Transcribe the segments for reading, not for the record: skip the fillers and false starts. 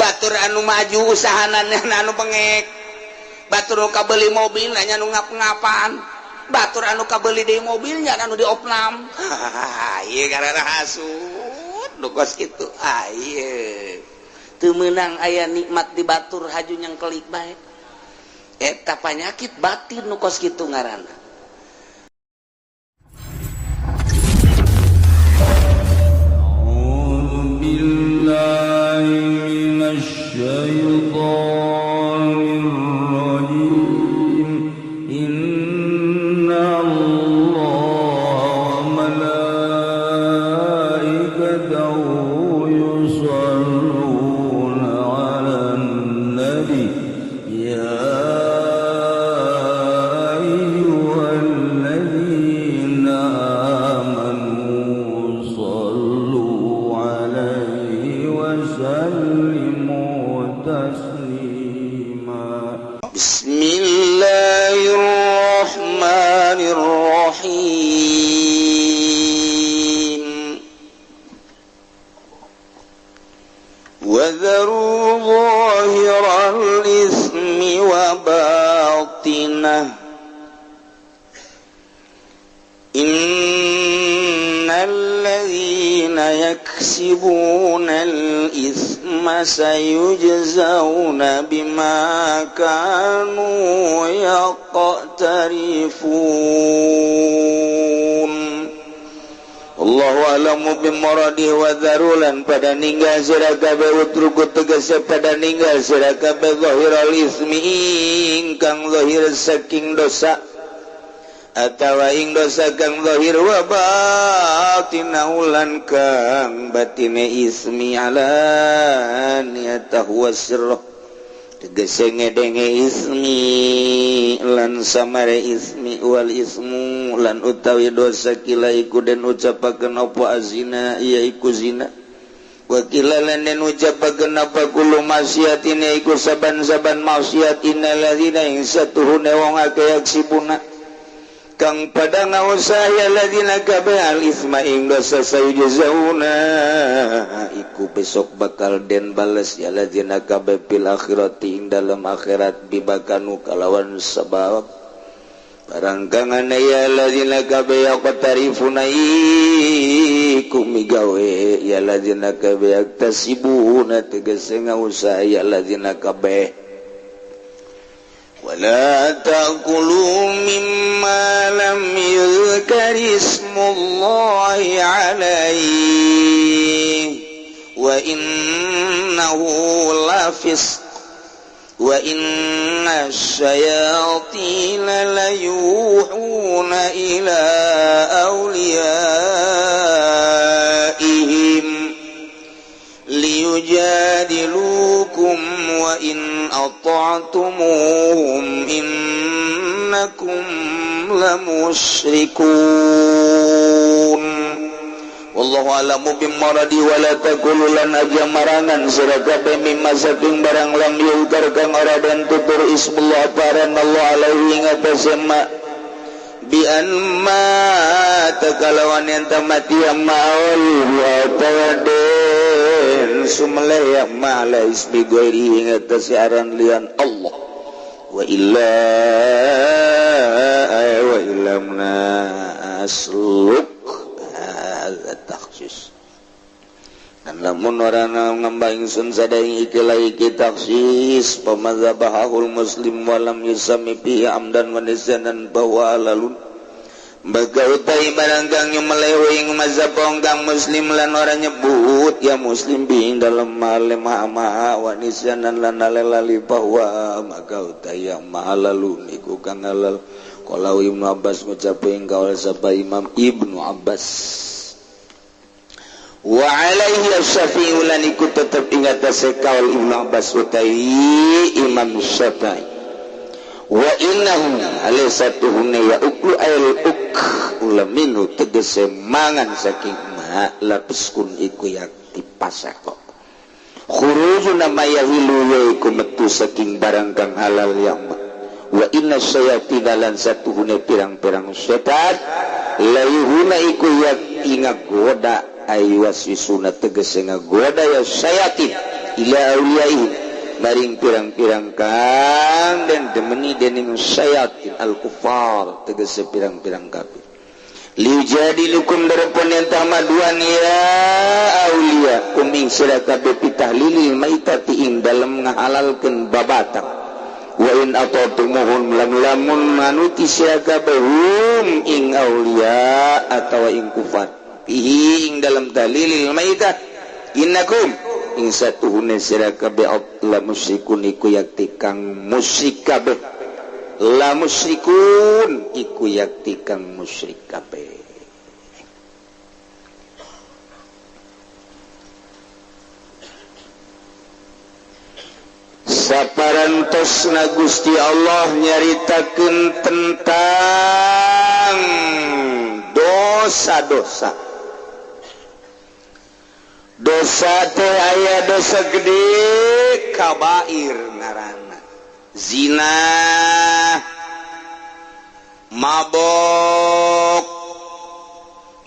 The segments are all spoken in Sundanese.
Batur anu maju usahanana anu bengek. Batur nu kabeli mobil nya nu ngap-ngapan. Batur anu kabeli deui mobilnya anu diopnam. Ieu karena hasud nu kos kitu. Ah ieu. Teu meunang aya nikmat di batur haju nyengkelik bae. Eta panyakit batin nu kos kitu ngaranna. A'udzu billahi minasy syaithanir rajim. Inna Allaha wa malaikatahu yusholluna 'alan nabi ya ayyuhalladzina amanu shallu 'alaihi wa sallimu taslima. Bismillahirrahmanirrahim. Wa dharu zahiral ismi wa batinah. Innal ladzina yaksibuna al-itsma sayujzauna bima kanu yaqtarifun. Allahu a'lamu bimuradihi wa dharulan pada ninggal sira kabeh utruku tegese pada ninggal sira kabeh zahiral ismi ingkang zahir saking dosa atawa ing dosa kang zahir wa batinahu lan kang batine ismi alaniyatahu wa sirruh tegese ngedenge ismi lan samare ismi wal ismu lan utawi dosa kila iku den ucapakeun apa azina ya iku zina wa kila lan den ucapakeun apa kullu maksiatin iku saban-saban maksiat innal ladzina ing satuhune wong akeh yaksibuna kang pada ngausah ya ladzina kabeh al isma ing dosa sayujzauna iku besok bakal den bales ya ladzina kabeh fil akhirati ing dalam akhirat bibakanu kalawan sebab barang kang ana ya ladzina kabeh yaqtarifuna iku migawe ya ladzina kabeh yaktasibuna tegese ngausah ya ladzina kabeh. ولا تأكلوا مما لم يذكر اسم الله عليه وإنه لفسق وإن الشياطين ليوحون إلى أوليائهم ليجادلوكم وإن أطعتموهم إنكم لمشركون. Wallahu a'lamu bimuradi wala taqulu lan aja marangan sira kabeh mimma saking barang lam yuzkar kang ora den tutur ismullah paran Allah alaihi ing atase ma bi an ma takalawan yen mati maul wa tawadin sumeleh ya ma ala ismi ghairi ing atase aran liyan Allah wa illa wa illamna asluk hadza takhsis. Dan lamun ora ngamba ingsun sadaing iki iki takhsis pamadzhabahul muslim walam yusami bi amdan wa nisyanan bahwa alalun baga utai barang kang nyumelewe ing mazhab kang muslim lan ora nyebut ya muslim bi ing dalem male maha wa nisyanan lan lali bahwa maka utai yang mahalalun iku kang halal. Kalau Ibnu Abbas ngucap ing kaul sapa Imam Ibnu Abbas wa alaihi asy-Syafi'i lan iku tetep ing atase kaul Ibnu Abbas utai Imam Syafi'i wa innahu alaysatuhunna ya uklu ayl uk ulaminu tegese mangan saking ma lapiskun iku yakti pasako khurujuna ma yahilu ya iku metu saking barang kang halal yang ma wa inna syayatina lan satuhune pirang-pirang setan layuhuna iku yakti ngagoda aywaswisuna tegese ngagoda ya syayatin ila auliyai maring pirang-pirang kang dan demeni dening syayatin al-kufar tegese pirang-pirang kafir liujadilukum darepun yen tamaduan ya auliya kuming sira kabeh pitahlilil maitati ing dalem ngahalalkeun babatang wa in ata'tumuhum lam lamun manuti sira kabeh hum ing auliya atawa ing kufar fihi ing dalem tahlilil maitah innakum ing satuhune sira kabeh la musyrikun iku yakti kang musyrik kabeh la musyrikun iku yakti kang musyrik kabeh. Saparantosna Gusti Allah nyaritakeun tentang dosa-dosa. Dosa teh aya dosa gede kabair ngaranna. Zina, mabok,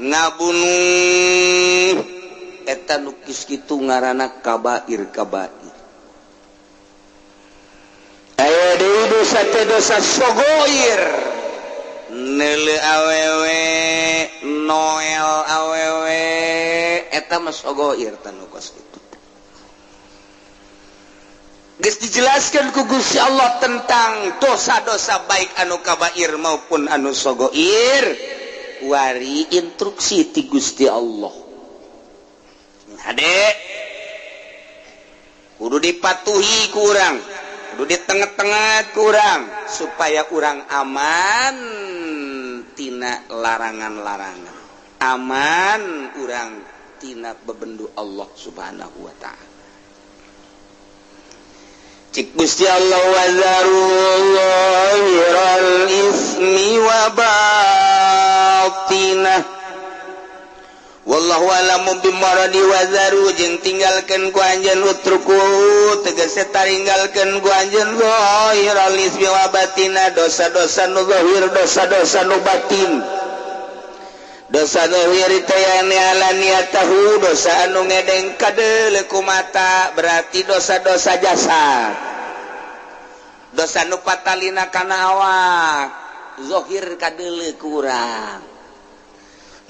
ngabunuh, eta nu geus kitu ngaranna kabair kabair. Aya deui dosa teh dosa sogoir, neuleu awewe, noel awewe, eta mah sogoir tanu kos kitu. Geus dijelaskan ku Gusti Allah tentang dosa-dosa baik anu kabair maupun anu sogoir, wari instruksi ti Gusti Allah. Hade kudu dipatuhi ku urang, kudu ditengah-tengah ku urang supaya urang aman tina larangan-larangan, aman urang tina bebendu Allah Subhanahu wa ta'ala. Cik Gusti Allah wazaru zahiral ismi wa batinah wallahu alamu bimaradi wazaru jeung tinggalkeun ku anjeun utruku tegese taringgalkeun ku anjeun zahiral ismi wa batinah dosa-dosa nu zahir dosa-dosa nu batin. Dosa zahir teh alaniyatahu dosa anu ngedeng kadeuleu ku mata berarti dosa-dosa jasad. Dosa nu patalina kana awak zahir kadeuleu ku urang.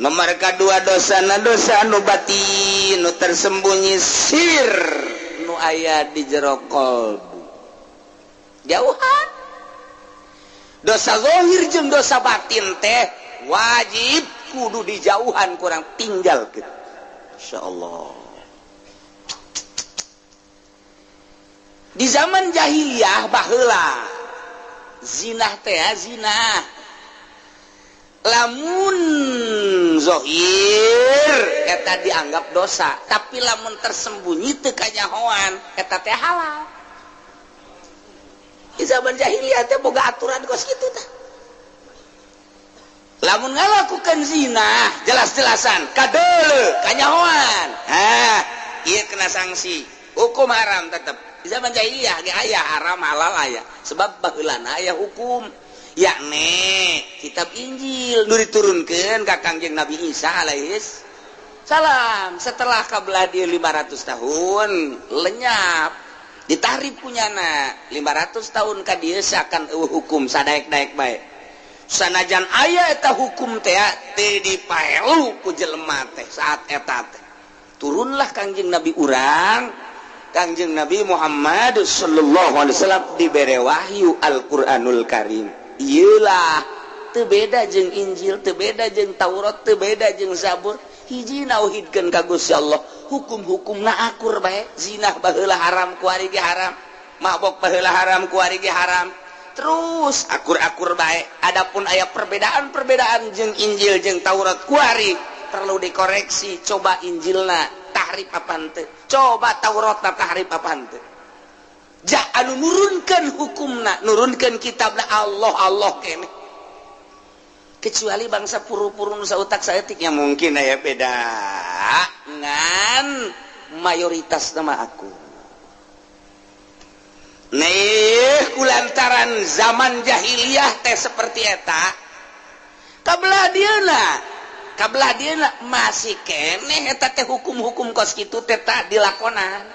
Nomor kadua dosana dosa anu batin nu tersembunyi sir nu aya di jero kolbu. Jauhan. Dosa zahir jeung dosa batin teh wajib kudu dijauhan kurang tinggal gitu. Insyaallah. Di zaman jahiliyah baheula zinah teh zinah. Lamun zahir eta dianggap dosa, tapi lamun tersembunyi teu kanyahoan eta teh halal. Di zaman jahiliyah teh boga aturan kos kitu tah. Lamun ngalakukan zina jelas-jelasan kadeuleu kanyahoan, hah ieu kena sanksi hukum haram tetep. Di zaman jahiliyah ge aya haram halal aya, sebab baheulana aya hukum yakni kitab Injil nu diturunkeun ka Kangjeng Nabi Isa alaihis salam setelah kabelah dieu 500 tahun lenyap ditahrif kunyana 500 tahun ka dieu sakan eueuh hukum sadaek-daek bae. Sanajan aya eta hukum teh teu dipaelu ku jelema teh saat eta teh. Turunlah Kangjeng Nabi urang, Kangjeng Nabi Muhammad sallallahu alaihi wasallam dibere wahyu Al-Qur'anul Karim. Ieulah teu beda jeung Injil, teu beda jeung Taurat, teu beda jeung Zabur. Hiji nauhidkeun ka Gusti Allah, hukum-hukumna akur bae. Zinah baheula haram kuari ge haram, mabok baheula haram kuari ge haram. Terus akur-akur baik. Adapun aya perbedaan-perbedaan jeung Injil jeung Taurat kuari perlu dikoreksi. Coba Injilna tahrif apaan teu, coba Tauratna tahrif apaan teu. Jah anu nurunkeun hukumna, nurunkeun kitabna Allah Allah keneh. Kecuali bangsa puru-puru nu sautak saeutik ya mungkin aya beda. Ngan mayoritas nama aku. Nih kulantaran zaman jahiliyah teh seperti eta kabelah dieuna masih keneh eta teh hukum-hukum kos kitu teh tak dilakonan.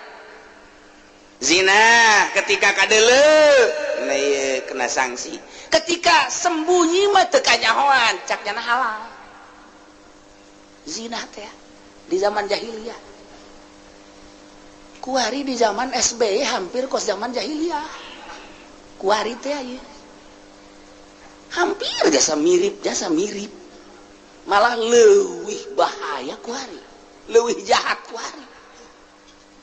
Zina ketika kadeuleu nah ieu kena sanksi. Ketika sembunyi mah teu kanyahoan, cak nyana halal. Zina teh di zaman jahiliyah. Kuari di zaman SBY hampir kos zaman jahiliyah. Kuari teh ieu. Hampir jasa mirip, jasa mirip. Malah leuwih bahaya kuari, leuwih jahat kuari.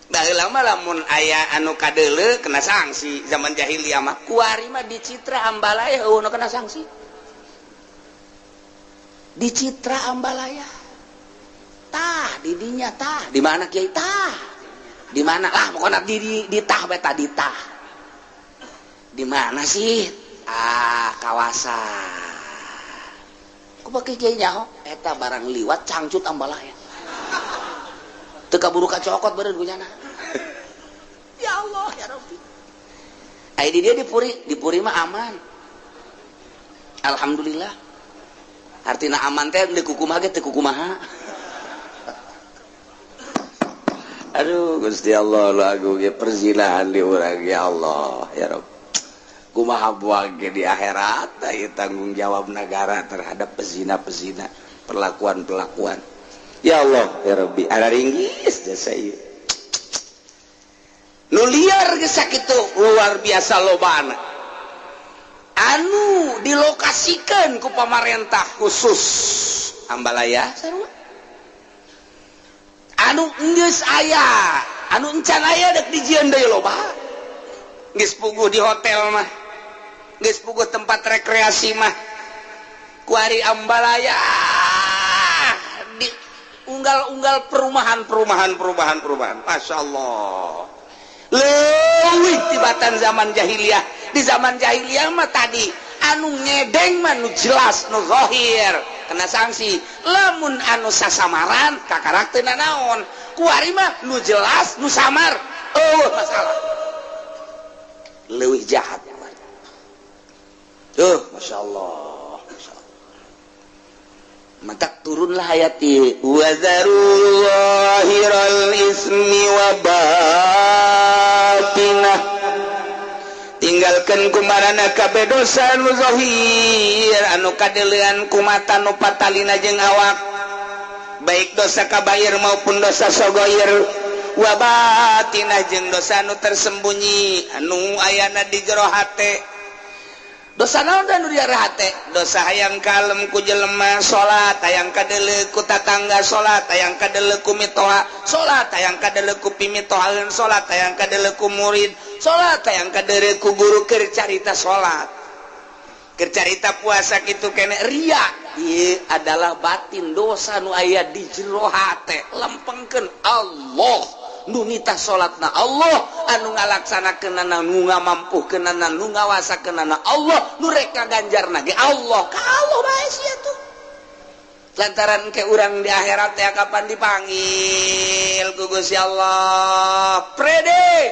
Baheula mah lamun aya anu kadeuleu kena sanksi zaman jahiliyah mah. Kuari mah di Citra Ambalaya eueuh nu kena sanksi. Di Citra Ambalaya. Tah di dinya tah, di mana kiai tah? Di mana lah pokona di tah bae tah di tah. Di mana sih? Ah, kawasan. Ku bake kiai nyaho eta barang liwat cangcut Ambalaya. Teu kaburu kacokot beureun ku nyana. Ya Allah ya Rabbi. Ai di dia di Puri mah aman. Alhamdulillah. Artina aman teh deui kukumaha ge teu kukumaha. Aduh Gusti Allah lagu ge perzinahan di urang ya Allah ya Rabb. Kumaha buang ge di akhirat ieu tanggung jawab negara terhadap pezina-pezina, perlakuan-perlakuan. Ya Allah ya Rabbi, ada ringgis jasa ieu. Nu liar geus sakitu luar biasa lobana. Anu dilokasikeun ku pamarentah khusus Ambalaya sarua. Anu geus aya, anu encan aya dek dijieun deui loba. Geus puguh di hotel mah. Geus puguh tempat rekreasi mah. Kuari Ambalaya di unggal-unggal perumahan. Masya Allah. Leuwih tibatan zaman jahiliyah. Di zaman jahiliyah mah tadi anu ngedeng mah nu jelas nu zahir kena sanksi. Lamun anu sasamaran kakarak teu nanaon. Kuari mah nu jelas nu samar eueuh masalah. Leuwih jahat. Tuh, Masya Allah. Maka turunlah ayat ini wazaru zahiral ismi wa batinah, tinggalkan kumarana kabeh dosa nu zahir anu kadeulean kumata nu patalina jeung awak, baik dosa kabair maupun dosa sogoir, wa batinah jeung dosa anu tersembunyi anu ayana di jero hate. Dosa naon da nu diara hate? Dosa hayang kalem ku jelema salat, hayang kadeuleu ku tatangga salat, hayang kadeuleu ku mitoha salat, hayang kadeuleu ku pimitohaeun salat, hayang kadeuleu ku murid salat, hayang kadeuleu ku guru keur carita salat. Keur carita puasa kitu kene ria. Ieu adalah batin dosa nu aya di jero hate. Lempengkeun Allah nu nitah salatna Allah, anu ngalaksanakeunana, nu ngamampuhkeunana, nu ngawasakeunana Allah, nu rek ngaganjarna ge Allah. Ka Allah bae sia tuh. Lantaran ke urang di akhirat teh kapan dipanggil ku Gusti Allah. Prede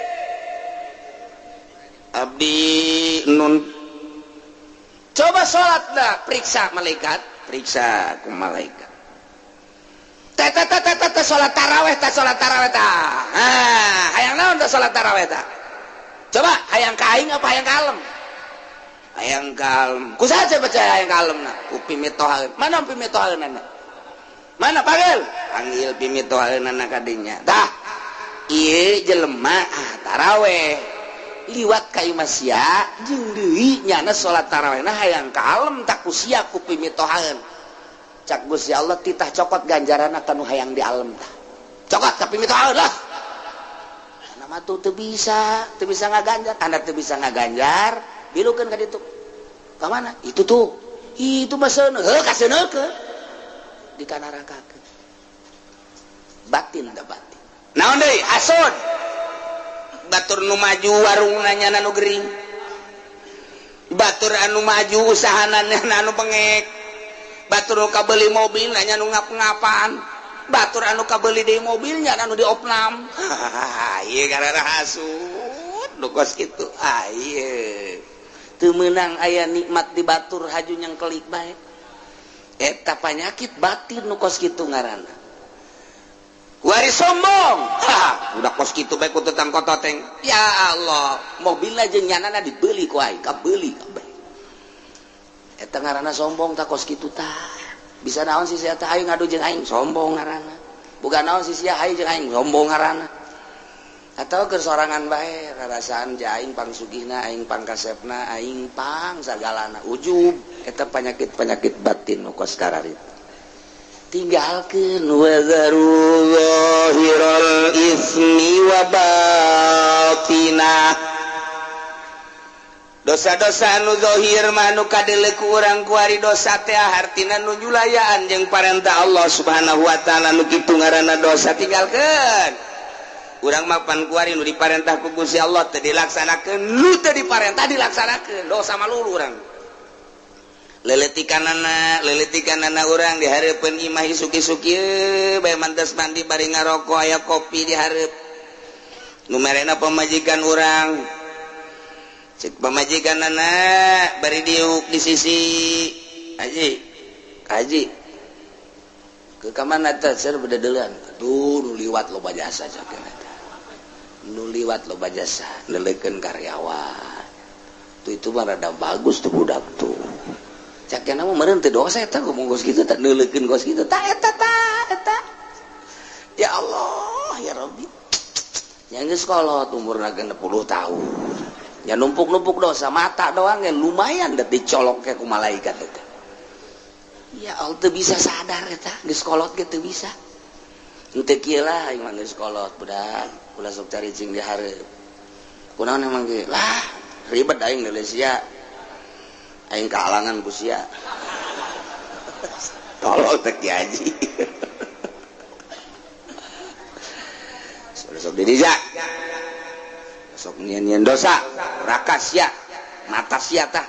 abdi nun coba salatna periksa malaikat, periksa ku malaikat. Teh salat taraweh teh salat taraweh tah. Ah, hayang naon teh salat taraweh tah? Coba hayang ka aing apa hayang kalem? Hayang kalem. Ku saha coba hayang kalemna? Ku pimitohaeun. Mana pimitohaeunana? Mana panggil? Panggil pimitohaeunana ka dinya. Tah, ieu jelema taraweh. Liwat ka imah sia jeung deui nyana salat tarawehna hayang kalem tak ku sia ku pimitohaeun. Cak Gusti Allah titah cokot ganjaranna kanu hayang di alam tah. Cokot tapi mitohaeun lah. Ana mah tuh teu bisa ngaganjar. Anda teu bisa ngaganjar, bilukeun ka ditu. Ka mana? Itu tuh. Itu mah seuneu, heuh kaseuneukeun. Dikanarakakeun. Batin da batin. Naon deui? Hasud. Batur nu maju warungna nya nu gering. Batur anu maju usahana anu bengek. Batur nu kabeli mobil nanya nu ngap-ngapan, batur anu kabeli deui mobilnya anu diopnam. Ieu karena hasud nu kos kitu. Ah ieu teu meunang aya nikmat di batur haju nyengkelik bae. Eta panyakit batin nu kos kitu ngaranna. Wari sombong. Ha, udah kos kitu bae ku tetang kototeng. Ya Allah, mobilna jeung nyanana dibeli ku aing, kabeuli kabeh. Eta ngaranna sombong tah kos kitu tah. Bisa naon sih sia teh aing ngadu jeung aing, sombong ngaranna. Bukan naon sih sia aing jeung aing, sombong ngaranna. Atau keur sorangan bae rarasaan ja aing pangsugihna, aing pangkasepna, aing pang sagalana. Ujub eta penyakit-penyakit batin nu kos kararitu. Tinggalkeun wazaru zahiral ismi wa batinah. Dosa-dosa anu zahir mah nu kadeuleu ku urang kuari dosa teh hartina nu nyulayaan jeung parentah Allah Subhanahu wa taala nu kitu ngaranna dosa tinggalkeun. Urang mah pan kuari nu diparentah ku Gusti Allah teu dilaksanakeun, nu teu diparentah dilaksanakeun, dosa mah lulu urang. Leletikanana urang di hareupeun imah isuk-isuk ieu bae mantas mandi bari ngaroko aya kopi di hareup. Nu merena pamajikan urang. Cek pamajikanana bari diuk di sisi haji. Haji. Ke ka mana teh ser bededeulan. Aduh nu liwat loba jasa cakeun eta. Nu liwat loba jasa leleukeun karyawan. Tuh itu mah rada bagus tuh budak tuh. Cakena mah meureun teu dosa eta ngomong kos kitu tah neuleukeun kos kitu tah eta tah eta. Ya Allah ya Rabbi. Nya geus kolot umurna 60 tahun. Nya numpuk-numpuk dosa mata doang ge lumayan da dicolok ke ku malaikat eta. Ya Allah teu bisa sadar eta geus kolot ge teu bisa. Henteu kieu lah aing mah geus kolot budak ulah sok caricing di hareup. Kunaon emang ge lah ribet aing deuleu sia. Aing kalangan ku sia. Tolol teh Ki Haji. Sok diri ja. Sok nyian-nyian dosa, raka sia, mata sia tah.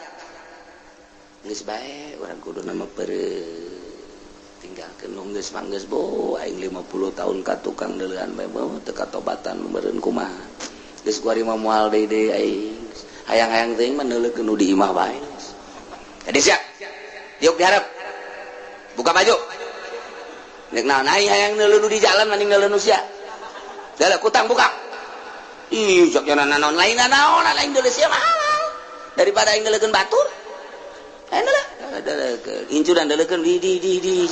Geus bae urang kudu nama peureut. Tinggalkeun nu geus manggeus bo aing 50 tahun ka tukang deuleuan bae bo teu katobatan meureun kumaha. Geus kuari mah moal deui deui aing. Hayang-hayang teuing mah neuleukeun nu di imah bae. Jadi siap, diuk diharap, buka baju. Nek naon aing hayang neuleuh di jalan mending neuleuh nu sia. Dalah kutang buka. Ih, sok nya naon lain naon lain deuleuh sia mah halal. Daripada aing neuleukeun batur. Aing deuleuh, deuleukeun. Incuran deuleukeun di di di di.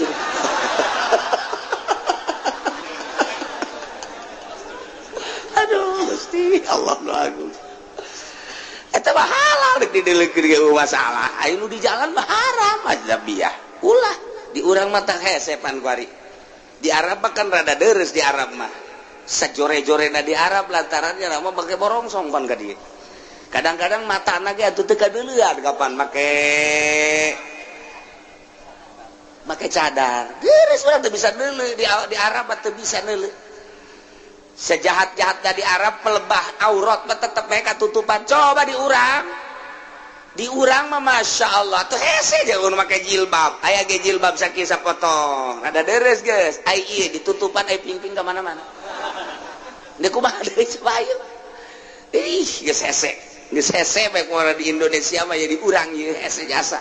Aduh, Gusti Allah nu agung. Eta mah halal rek dideulekeun ge masalah. Aya nu di jalan mah haram ajnabiyah. Ulah di urang mah tah hesepan kuari. Di Arab mah kan rada deres di Arab mah. Sajore-jorena di Arab lantarannya mah make borongsong pan ka dieu. Kadang-kadang matana ge atuh teu kadeuleuan kapan make cadar. Deres urang teu bisa neuleuh di Arab mah teu bisa neuleuh. Sejahat-jahatnya di Arab pelebah aurat mah tetep mereka tutupan. Coba di urang mah masya Allah tuh hese jangan make jilbab. Aya ge jilbab sakieu sapotong. Rada deres geus. Ai ieu ditutupan ai pingping ka mana-mana. Deuk kumaha deui coba ieu. Ih geus hese. Geus hese bae kumaha di Indonesia mah jadi urang ieu hese jasa.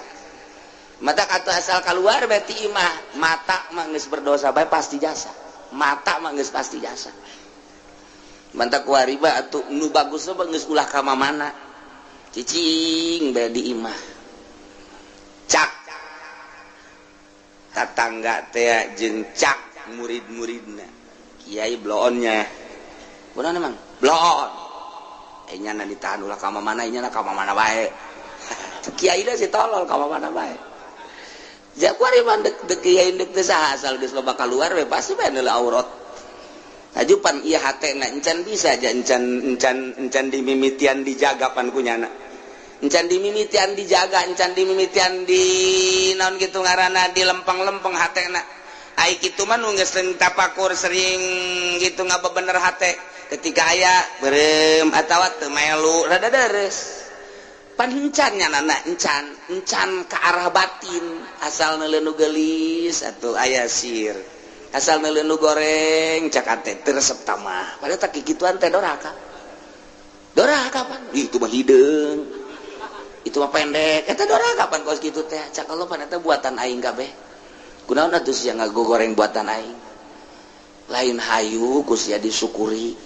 Mata kata asal keluar berarti imah mata mah geus berdosa bae pasti jasa. Mata mah geus pasti jasa. Mantap kuari ba atuh nu bagus mah geus ulah ka mamana. Cicing bae di imah. Cak tatangga teh jeung cak murid-muridna. Kiai bloonnya. Kunaon emang? Bloon. Enya na ditahan ulah ka mamana, enya na ka mamana bae. Kiai da si tolol ka mamana bae. Ja kuari mah deuk kiai deuk teu saha asal geus loba kaluar we pasti bae neuleuh aurat. Ajupan ieu hatena encan bisa aja encan encan encan dimimitian dijaga pan kunyana. Encan dimimitian dijaga, encan dimimitian di naon kitu ngaranna di lempeng-lempeng hatena. Ai kitu mah nu geus sering tapakur sering gitu ngabebener hate. Ketika aya beureum atawa teu melu rada deres. Pan encan nyanana encan, encan ka arah batin asal neuleuh nu geulis atuh aya sir. Asal neuleuh nu goreng cak ate teu resep tamah. Padahal tak kikituan teh doraka. Doraka pan. Ih, itu mah hideung. Itu mah pendek. Eta doraka pan kos kitu teh. Cak Allah pan eta buatan aing kabeh. Kunaon atuh sia ngagogoreng buatan aing. Lain hayu ku sia disyukuri.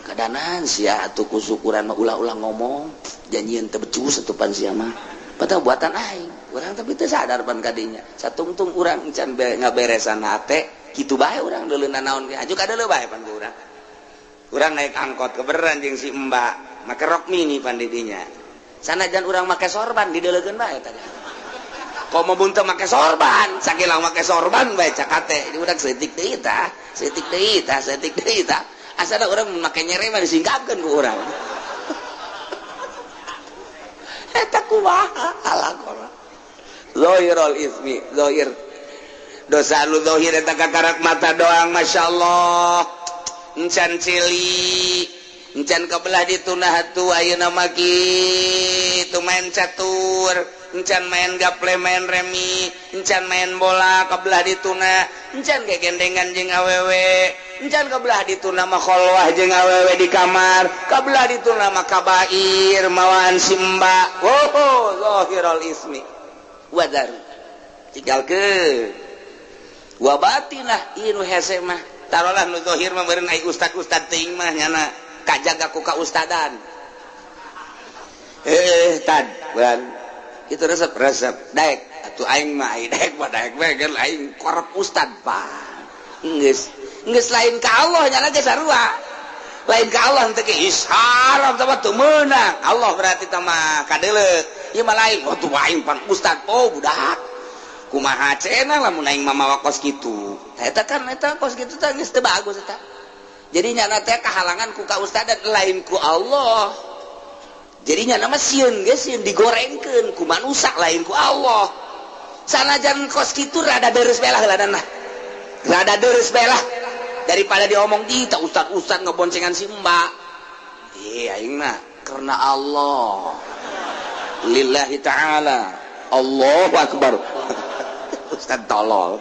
Kadanan sia atuh ku syukuran mah ulah-ulah ngomong, janjian teu becus atuh pan sia mah. Padahal buatan aing, urang tapi teu sadar pan kadinya. Satungtung urang can ngaberesan hate, kitu bae urang deuleuna naon ge aju kadeuleu bae pan ku urang. Urang naik angkot keberan jeung si Mbak, make rok mini pan di dinya. Sanajan urang make sorban dideulekeun bae tadi. Komo mun teu make sorban, sakilang make sorban bae cakate. Di urang seutik deui tah, seutik deui tah, seutik deui tah. Asana urang make nyere mah disingkapkeun ku urang. Eta kumaha alakona. Zahirul ismi, zahir. Dosa lu zahir eta kakarak mata doang, masyaallah. Encan cili, encan kebelah ditunah atuh ayeuna mah kitu main catur, encan main gaple, main remi, encan main bola kebelah dituna, encan gegendengan jeung awewe, encan kebelah dituna mah kholwah jeung awewe di kamar, kebelah dituna mah kabair mawaan simba. Oh, zahirul ismi. Wadar. Tinggalkeun. Wa batinah ieu nu hese mah. Tarolah nu zahir mah meureun ai ustad-ustad teuing mah nyana kajaga ku kaustadan. Tad, bukan. Itu resep daek atuh aing mah ai daek mah daek we geun aing korep ustad pak. Geus geus lain ka Allah nyana ge sarua. Lain ka Allah teh ge haram teh mah teu meunang. Allah berarti teh mah kadeuleu. Ieu mah lain, oh tuh aing pan ustad. Oh budak. Kumaha cenah lamun aing mah mawa kos kitu. Eta kan eta kos kitu teh geus teu bagus eta. Jadi nyana teh kahalangan ku kaustadan lain ku Allah. Jadi nyana mah sieun ge sieun digorengkeun ku manusa lain ku Allah. Sanajan kos kitu rada deres bae lah heuladan lah. Rada deres bae lah daripada diomong di tah ustad-ustad ngeboncengan si Mbak. Ih aing mah karena Allah. Lillahi ta'ala. Allahu akbar. Ustad tolol.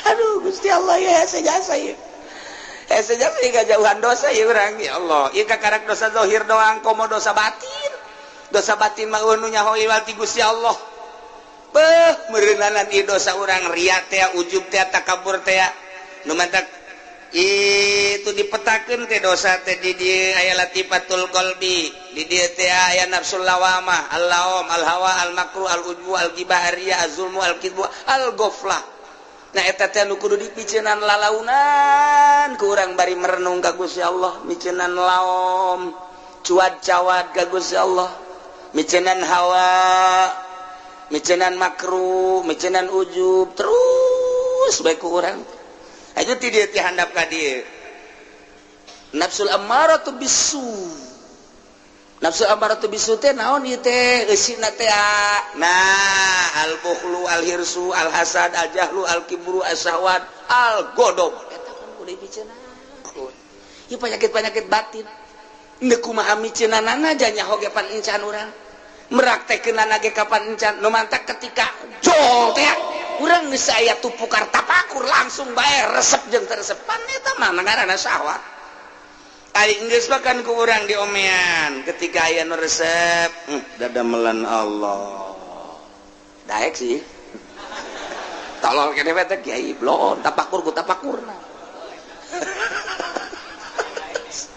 Aduh Gusti Allah ya sejasa ya. Sejasa ya kajauhan dosa ya urang ya Allah. Ieu kakarak dosa zahir doang komo dosa batin. Dosa batin mah nu nyaho ieu ti Gusti Allah. Beuh meureunanan ieu dosa urang riya teh, ujub teh, takabur teh. Nu mantak itu dipetakeun teh dosa teh di dieu aya latifatul qalbi, di dieu teh aya nafsul lawamah, al-laum, al-hawa, al-makruh, al-ujbu, al-ghibah, ar-riya, az-zulmu, al-kidbu, al-ghaflah. Nah eta teh nu kudu dipiceunan lalaunan ku urang bari merenung ka Gusti Allah, miceunan laom, cuad-cawad ka Gusti Allah, miceunan hawa, miceunan makruh, miceunan ujub, terus bae ku urang. Aja ti dieu ti handap ka dieu. Nafsul ammaratu bisu. Nafsul ammaratu bisu teh naon ieu teh? Eusina teh nah, al-bukhlu, al-hirsu, al-hasad, al-jahlu, al-kibru, as-syahwat, al-ghadab. Eta kan kudu dipiceunan. Ieu penyakit-penyakit batin. Ndeu kumaha miceunanana nyaho ge pan encan urang. Meraktekeunana ge kapan encan. Nu mantak ketika jol teh urang geus aya tupukar tapakur langsung bae resep jeung teresepan eta mah ngaranna syahwat. Ari geus mah kan ku urang diomean ketika aya nu resep, dadamelan Allah. Daek sih. Tolol kene we teh kiai blon tapakur ku tapakurna.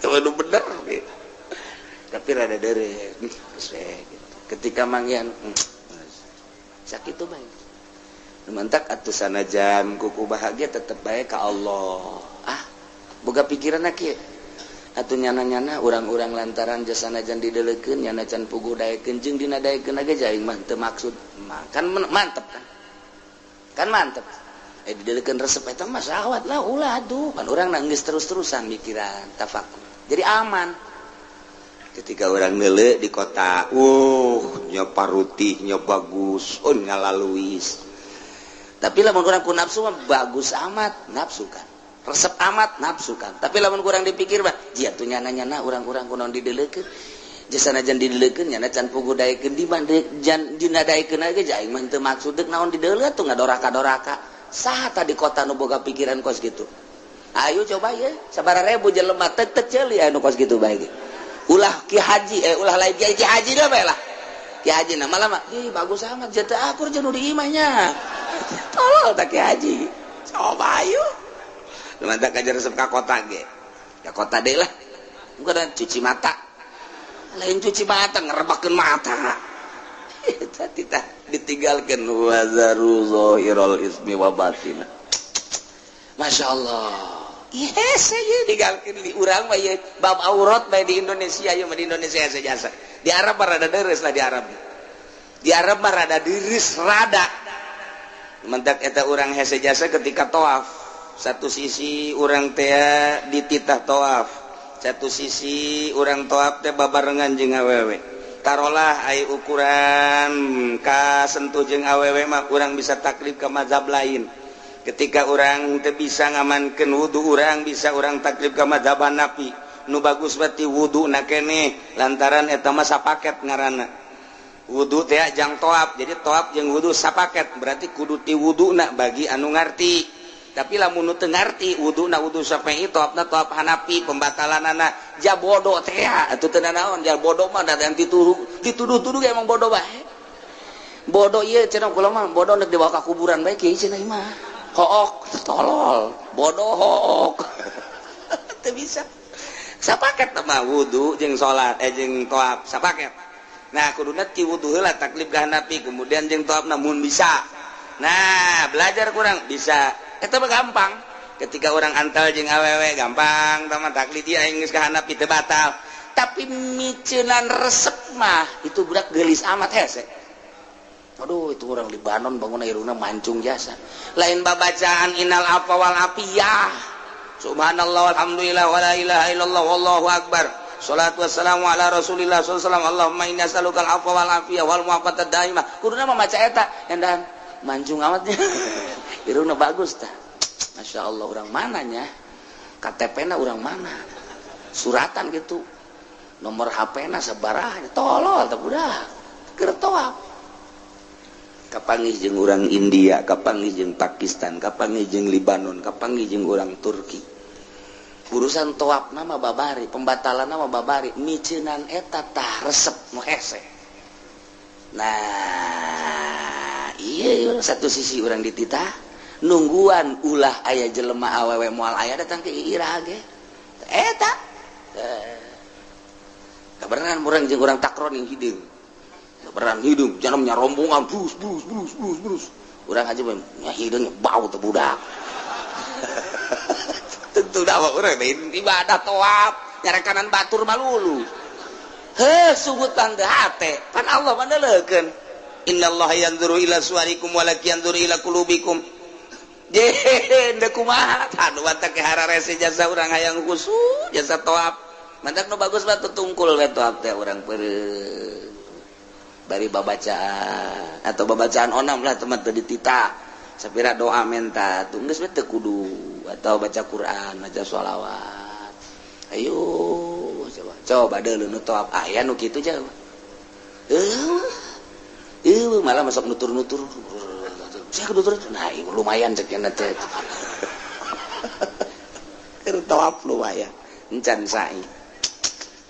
Teu nu bener gitu. Tapi rada deure geus we gitu. Ketika manggihan sakitu bae. Mantak atuh sanajan kuku bahagia tetep bae ka Allah. Ah, boga pikiranna kieu. Atuh nyana-nyana urang-urang lantaran jasanajan dideleukeun nyana can puguh daekeun jeung dina daekeun ge aing mah teu maksud. Kan mantep kan. Kan mantep. Dideleukeun resep eta mah syahwat lah ulah atuh. Kan urang geus terus-terusan mikiran tafakur. Jadi aman. Ketika orang ngeuleuh di kota, nya parutihnya bagus, oh ngalaluis. Tapi lamun kurang ku nafsu mah bagus amat nafsu kan, resep amat nafsu kan. Tapi lamun kurang dipikir mah, jia tuh nyana-nyana urang-urang kunaon dideleukeun. Jasanajan dideleukeun nyana can puguh daekeun di jan dina daekeun ge aing mah teu maksud deuk naon dideuleuh tuh ngadoraka-doraka. Saha tah di kota nu boga pikiran kos kitu? Ayo coba ye, sabaraha ribu jelema teu teu ceuli anu kos kitu bae ge. Ulah ki haji, ulah lain ki haji dah bae lah. Ki haji na malah mah, ih bagus amat jatuh akur jeung nu di imahnya. Tolol tak ki haji. Coba ayo. Mantap aja resep ka kota ge. Ka kota deh lah. Bukan cuci mata. Lain cuci mata ngerebakeun mata. Eta titah ditinggalkeun wazaru zahirul ismi wa batina. Masya Allah. Yes, saya digalkeun di urang mah ieu bab aurat bae di Indonesia ieu mah di Indonesia jasa. Di Arab mah rada deres lah di Arab. Di Arab mah rada deres rada. Mentak eta urang hese jasa ketika tawaf. Satu sisi urang teh dititah tawaf. Satu sisi urang tawaf teh babarengan jeung awewe. Tarolah ai ukuran kasentuh jeung awewe mah urang bisa taklid ke mazhab lain. Ketika orang teu bisa ngamankeun wudu urang bisa urang taklid ka mazhab Hanafi. Nu bagus berarti wudu na keneh lantaran eta mah sapaket ngaranna. Wudu teh jang tawaf, jadi tawaf jeung wudu sapaket berarti kudu ti wuduna bagi anu ngarti. Tapi lamun nu teu ngarti wuduna wudu Syafi'i tawafna tawaf Hanafi pembatalanana ja bodoh teh atuh teu nanaon ja bodoh mah da dituduh-tuduh emang bodoh bae. Bodoh ieu cenah kula mah bodoh nek dibawa ka kuburan bae kieu cenah mah. Hook tolol bodoh hook teu bisa sapaket mah wudu jeung salat jeung tawaf sapaket. Nah kuduna ti wudu heula taklid ka Hanafi kemudian jeung tawafna mun bisa. Nah belajar kurang bisa eta mah gampang. Ketika orang antal jeung awewe gampang tama taklid ieu aing geus ka Hanafi teu batal. Tapi miceunan resep mah itu budak geulis amat hese. Aduh itu orang Libanon bangun irungna mancung jasa. Lain babacaan innal afwa wal afiyah. Subhanallah walhamdulillah wala ilaha illallah wallahu akbar. Salatu wassalamu ala Rasulillah sallallahu alaihi wasallam. Allahumma inni as'aluka al afwa wal afiyah wal mu'afata daimah. Kuduna mah maca eta endan mancung amatnya. Irungna bagus tah. Masya Allah orang mananya? KTP-na orang mana? Suratan gitu. Nomor HP-na sabaraha? Tolol tah budak. Keur tawaf. Kapanggih jeung urang India, kapanggih jeung Pakistan, kapanggih jeung Libanon, kapanggih jeung urang Turki. Urusan tawaf nama babari, pembatalan nama babari, miceunan eta tah resep nu hese. Nah, iya satu sisi urang dititah nungguan ulah aya jelema awewe moal aya datang ke ira ge. Eta. Kabeneran urang jeung urang takron yang hideung. Beran hidung, jangan rombongan, brus brus brus brus brus. Urang aja nya hidung bau teh budak. Tentu dah urang ibadah tawaf, nyarekanan batur malulu. Heh, sugut teh hate, pan Allah mandeleukeun. Innallaha yanzuru ila suwarikum walakin yanzuru ila qulubikum. Je, deuk kumaha? Aduh teh hararese jasa urang hayang khusyuk jasa tawaf. Mantak nu bagus mah tungkul we tawaf teh urang peureum. Bari babacaan atau babacaan onam lah teman teu ditita sapira doa menta tuh geus we teu kudu atau baca Quran baca sholawat ayo coba coba deuleu nu tawaf aya nu kitu jauh malah masuk nutur-nutur saya nutur nah lumayan cek nya teh keur tawaf lumayan encan sa'i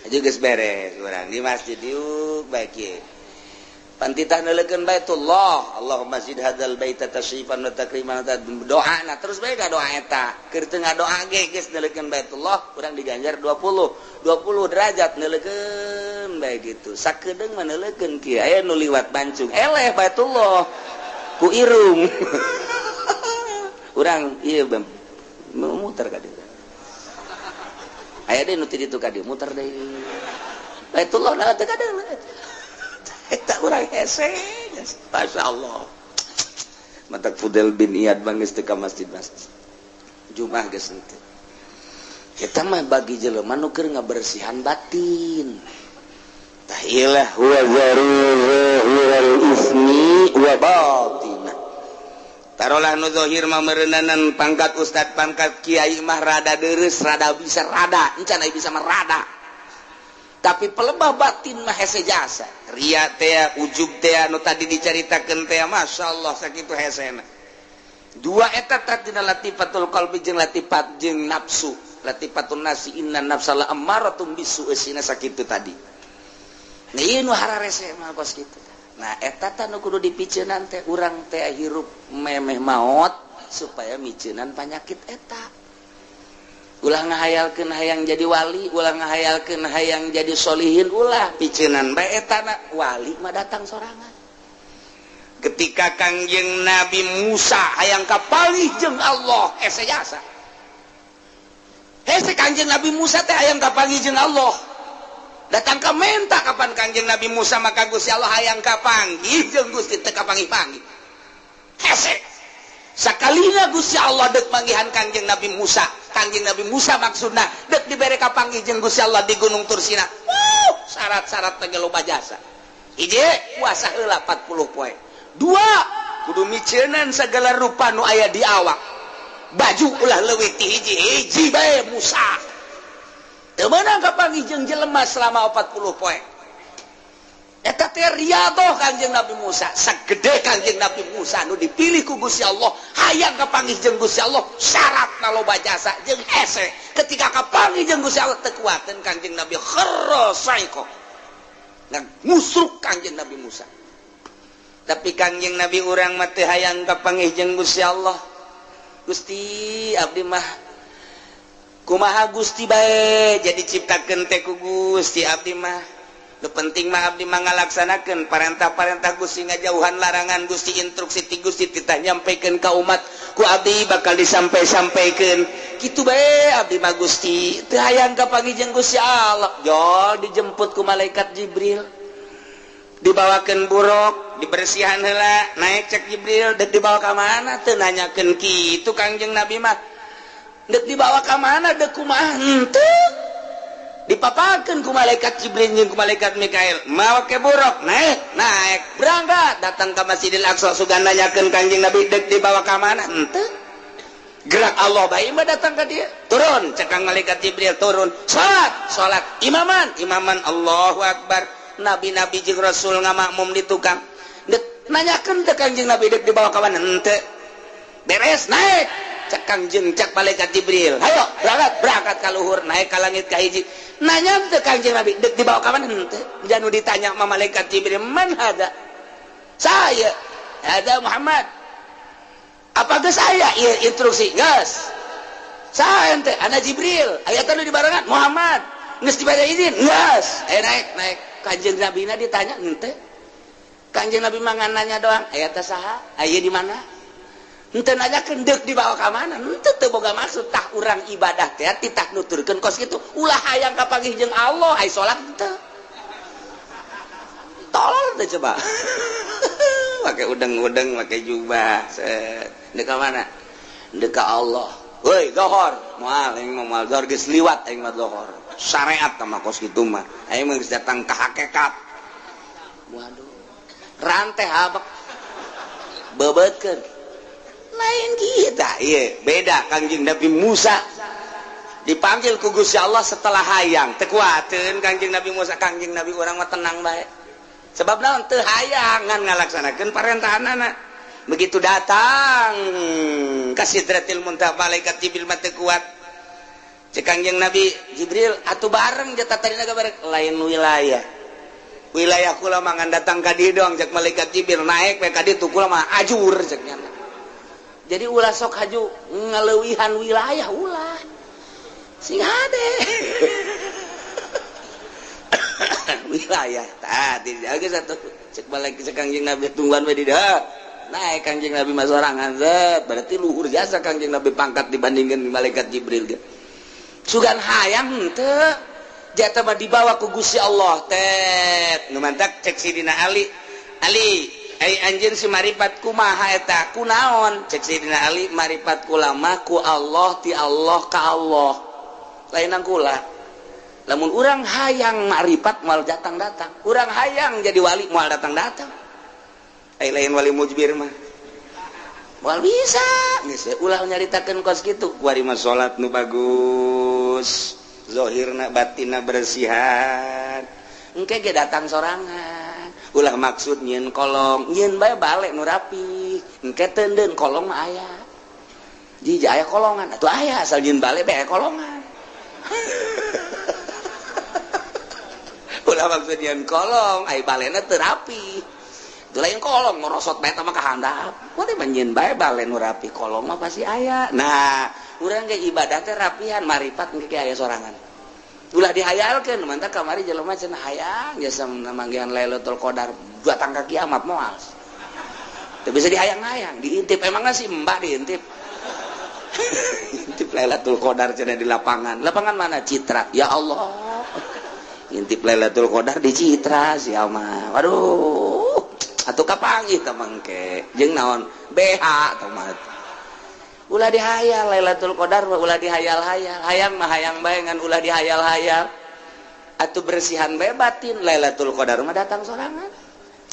aja geus beres urang di masjid yuk baik ye pantitah neulekeun Baitullah Allahumma zid hadzal baita tashrifan wa takriman doa na terus bae ka doa eta keur teu ngadoa ge geus neulekeun Baitullah urang diganjar 20 derajat neulekeun bae kitu sakedeung mah neulekeun kieu aya nu liwat bancung eleh Baitullah ku irung urang ieu muter ka dieu aya deui nu ti ditu ka dieu muter deui Baitullah na teu kadeung eta urang hese Masya Allah matak Fudel bin Iyad bang geus teu ka masjid-masjid Jumat geus henteu eta mah bagi jelema nu keur ngabersihan batin tah ilah huwa zaruhul ismi wa batinah tarolah nu zahir mah meureunanan pangkat ustad pangkat kiai mah rada deureuss rada bisa rada encan aya bisa mah rada tapi pelebah batin mah hese jasa ria teh ujub teh nu tadi dicaritakeun teh masyaallah sakitu hesena dua eta tina latifatul qalbi jeung latifat jeung nafsu latifatun nasi inna nafsala ammaratum bisu eusina sakitu tadi nah ieu nu hararese mah kos kitu nah eta tah nu kudu dipiceunan teh urang teh hirup memeh maot. supaya miceunan panyakit eta. Ulah ngahayalkeun hayang jadi wali, ulah ngahayalkeun hayang jadi solihin, ulah piceunan bae eta na wali mah datang sorangan. Ketika Kangjeng Nabi Musa hayang kapanggih jeung Allah, hese jasa. Hese Kangjeng Nabi Musa teh hayang kapanggih jeung Allah. Datang ka menta kapan Kangjeng Nabi Musa maka Gusti Allah hayang kapanggih jeung Gusti teu kapanggih-panggih. Hese. Sakalina Gusti Allah deuk manggihan Kangjeng Nabi Musa. Kangjeng Nabi Musa maksudna deuk dibere kapanggih jeung Gusti Allah di Gunung Tursina. Wuh, syarat-syarat teh loba jasa. Hiji, puasa heula 40 poe. Dua, kudu miceunan segala rupa nu aya di awak. Baju ulah leuwih ti hiji, hiji bae Musa. Teu meunang kapanggih jeung jelema selama 40 poe. Eta teh riyadoh Kangjeng Nabi Musa. Sagede Kangjeng Nabi Musa nu dipilih ku Gusti Allah, hayang kapanggih jeung Gusti Allah, syaratna loba jasa jeung hese. Ketika kapanggih jeung Gusti Allah teu kuateun Kangjeng Nabi kharra saiko. Ngusruk Kangjeng Nabi Musa. Tapi Kangjeng Nabi urang mah teu hayang kapanggih jeung Gusti Allah. Gusti abdi mah kumaha Gusti bae jadi ciptakeun teh ku Gusti abdi mah. Nu penting mah abdi mah ngalaksanakeun parentah-parentah Gusti, ngajauhan larangan Gusti, instruksi ti Gusti titah nyampikeun ka umat ku abdi bakal disampai-sampaikeun. Kitu bae abdi mah Gusti teu hayang kapanggih jeung Gusti Allah. Jol dijemput ku malaikat Jibril. Dibawakeun buruk, dibersihan heula, naik cek Jibril, deuk dibawa ka mana teu nanyakeun kitu Kangjeng Nabi mah. Deuk dibawa ka mana deuk kumaha henteu. Dipapakeun ku malaikat Jibril jeung ku malaikat Mikail, mawa ke buruk, naik, naik, berangkat, datang ka Masjidil Aqsa sugan nanyakeun Kangjeng Nabi deuk dibawa ka mana henteu. Gerak Allah bae mah datang ka dia. Turun cek kang malaikat Jibril turun, salat, salat, imaman, imaman, Allahu Akbar. Nabi-nabi jeung Rasul ngamakmum di tukang. Dek nanyakeun teh Kangjeng Nabi dek dibawa ka mana henteu. Beres naik cek Kangjeng cek malaikat Jibril. Hayo berangkat, berangkat ka luhur, naik ka langit ka hiji. Nanya teh Kangjeng Nabi dek dibawa ka mana henteu. Janu ditanya ma malaikat Jibril, "Man hada?" Saya, hada Muhammad. Apa geus aya ieu instruksi? Geus. Saha ente? Ana Jibril. Aya teh nu dibarengan Muhammad. Geus dibere izin? Geus. Naik, naik. Kanjeng Nabi na ditanya henteu. Kanjeng Nabi mah nanya doang, aya teh saha? Aya di mana? Henteu nanyakeun deuk dibawa ka mana? Henteu teu boga maksud tah urang ibadah teh titah nuturkeun kos kitu. Ulah hayang kapanggih jeung Allah, ai salat henteu. Tolol teh coba. Make udeng-udeng, make jubah, set. Deuk ka mana? Deuk ka Allah. Woi, dohor. Moal aing mah moal dohor geus liwat aing mah dohor. Syariat mah kos kitu mah. Aing mah geus datang ka hakikat. Waduh. Rantai habek. Bebeutkeun. Lain kita, ieu beda Kangjeng Nabi Musa. Dipanggil ku Gusti Allah setelah hayang. Teu kuateun Kangjeng Nabi Musa, Kangjeng Nabi urang mah tenang bae. Sebab naon teu hayang ngan ngalaksanakeun parentahanana. Begitu datang ka Sidratil Muntaha malaikat Jibril mah teu kuat. Cek Kangjeng Nabi Jibril atuh bareng jatah tadina bareng lain wilayah. Wilayah kula mah ngan datang ka dieu doang cek malaikat Jibril naik we ka ditu kula mah ajur cek nya. Jadi ulah sok haju ngaleuwihan wilayah ulah. Sing hade. Wilayah tah dijaga satu cek malaikat cek Kangjeng Nabi tungguan we di dieu. Naik Kangjeng Nabi mah sorangan zet berarti luhur jasa Kangjeng Nabi pangkat dibandingkan malaikat Jibril ge. Sugan hayang henteu jatah mah dibawa ku Gusti Allah tet nu mantak cek Sidina Ali. Ali ai anjeun si maripat kumaha eta kunaon cek Sidina Ali maripat kula mah ku Allah ti Allah ka Allah lainan kula. Lamun urang hayang maripat moal datang-datang, urang hayang jadi wali moal datang-datang. Ai lain wali mujbir mah moal bisa geus ulah nyaritakeun kos kitu. Kuari mah salat nu bagus, zahirna batinna bersihan. Engke ge datang sorangan. Ulah maksud nyieun kolong, nyieun bae balik nu rapi. Engke teundeun kolong mah aya. Jiji aya kolongan, atuh aya asal nyieun balik bae kolongan. Ulah maksud nyieun kolong, ai balena teu rapi. Kitu lain kolong ngorosot bae mah ka handap. Kuari mah nyieun bae bale nu rapi, kolong mah pasti aya. Nah, urang ge ibadah teh rapihan maripat engke aya sorangan. Ulah dihayalkeun mantap kamari jelema cenah hayang jasa manggihan Lailatul Qadar datang ka kiamat moal. Teu bisa dihayang-hayang, diintip emangna si Mbak diintip. Intip Lailatul Qadar cenah di lapangan. Lapangan mana? Citra. Ya Allah. Intip Lailatul Qadar di Citra sia mah. Waduh. Atuh kapanggih teh mangke. Jeung naon? BH teh mah. Ulah dihayal Lailatul Qadar mah ulah dihayal-hayal. Hayang mah hayang bae ngan ulah dihayal-hayal. Atuh bersihan bae batin Lailatul Qadar mah datang sorangan.